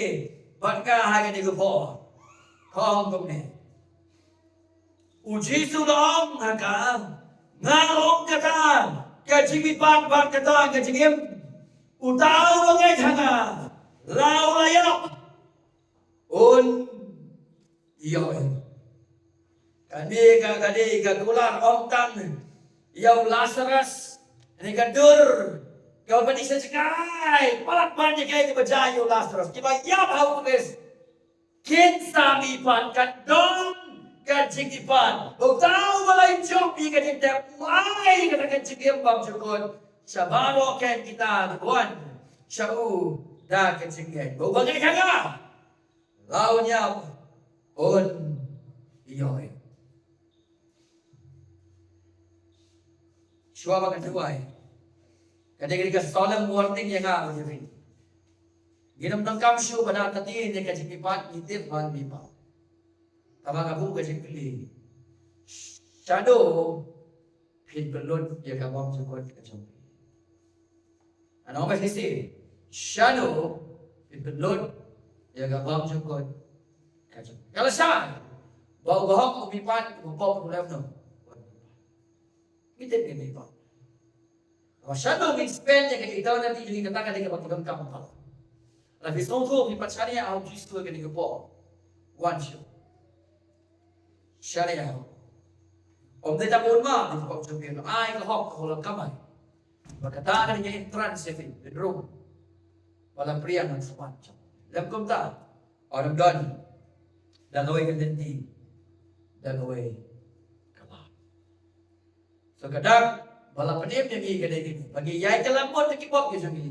bad nga ha kane ka por. Ka ong kumne. U Jisu u la ong ha ka, nga ong kata ka jingmihpat bad kata ka jingim, uta uba ngeit ha nga, la u la ïap, un ïohi. Kane ka, kane ka kular ong tang ïa u Lasarus, kane ka dur kaba dei sha jngai, palat ban ïa kaei kaba jia ïa u Lasarus. Kiba ïap ha U Khrist kin sa mihpat, ka don ka jingmihpat. Uta uba la jop ïa ka jingtep, u ai kata ka jingim bym jukut sha baroh ken kita kiban wan sha u da ka jingngeit. Uba ngeit ha nga, la un ïap, un ïohi. Shuwa ba ngan duwai, ka dei ka solemn warning ïa nga bad ïa phi. Ngin ym donkam shuh ban da ktien ïa ka jingmihpat, ngi tip ba mihpat. Tangba ka buh ka jingkylli, shano phin pynlut ïa ka bymjukut ka jong phi? Ano ba shisien, shano phin pynlut ïa ka bymjukut ka jong phi? Ka la shai ba u bahok u mihpat, u pop u lem no. Ngi tip ngi mihpat. Ba shano ngin spend ïa ka eternity jong ngi, kata ka dei kaba ki donkam pat. La phi sngewthuh, mihpat, shaniah ha U Jisu ha kane ka por. Wan shuh. Shaniah. Ym dei tang ba un mad, dei ka pop jong phi, ai ka hok ka hok la kamai. Ba kata ka dei ka entrance ïa phi, bedroom ba la pdiang ha khmat jong phi. Lem kumta, ym don da kawei ka lynti, da kawei ka lad. So ka dak ba la pynim ïa ngi ka dei kane, ba ngi ïai kylla mut na ki pop ki jong ngi,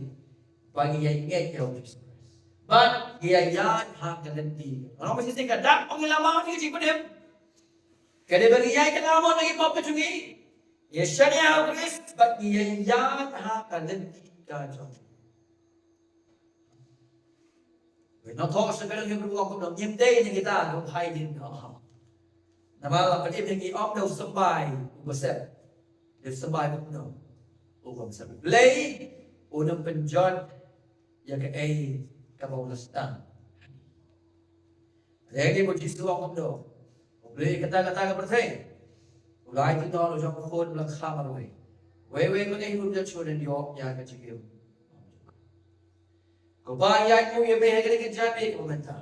ba ngi ïai ngeit ïa U Jisu Khrist, bad ngi ïai ïaid ha ka lynti. Ngan ong ba shisien, ka dak ba ngi la mad ïa ka jingpynim ka dei ba ngi ïai kylla mut na ki pop ki jong ngi, ïa shaniah ha U Khrist, bad ngi ïai ïaid ha ka lynti ka jong ngi. Wei, nongthoh sha ka ri Hebru ong kumno, ngim dei na kita kiba phai dien, oh. Namar la pynim ïa ngi, ym da u symbai uba sep, da u symbai kumno, uba sep. Blei un ym pynjot ïa kaei kaba u la sdang. Dei ngi, ba U Jisu u ong kumno, U Blei kata kata ka pyrthei, u la ai Kynnoh u jong u Khun u la kha marwei. Uwei uwei uba ngeit ha u, um jot shuh, hynrei un ïoh ïa ka jingim. Ko Kpa, ïaid ïa me ha kane ka janmiet kaba mynta.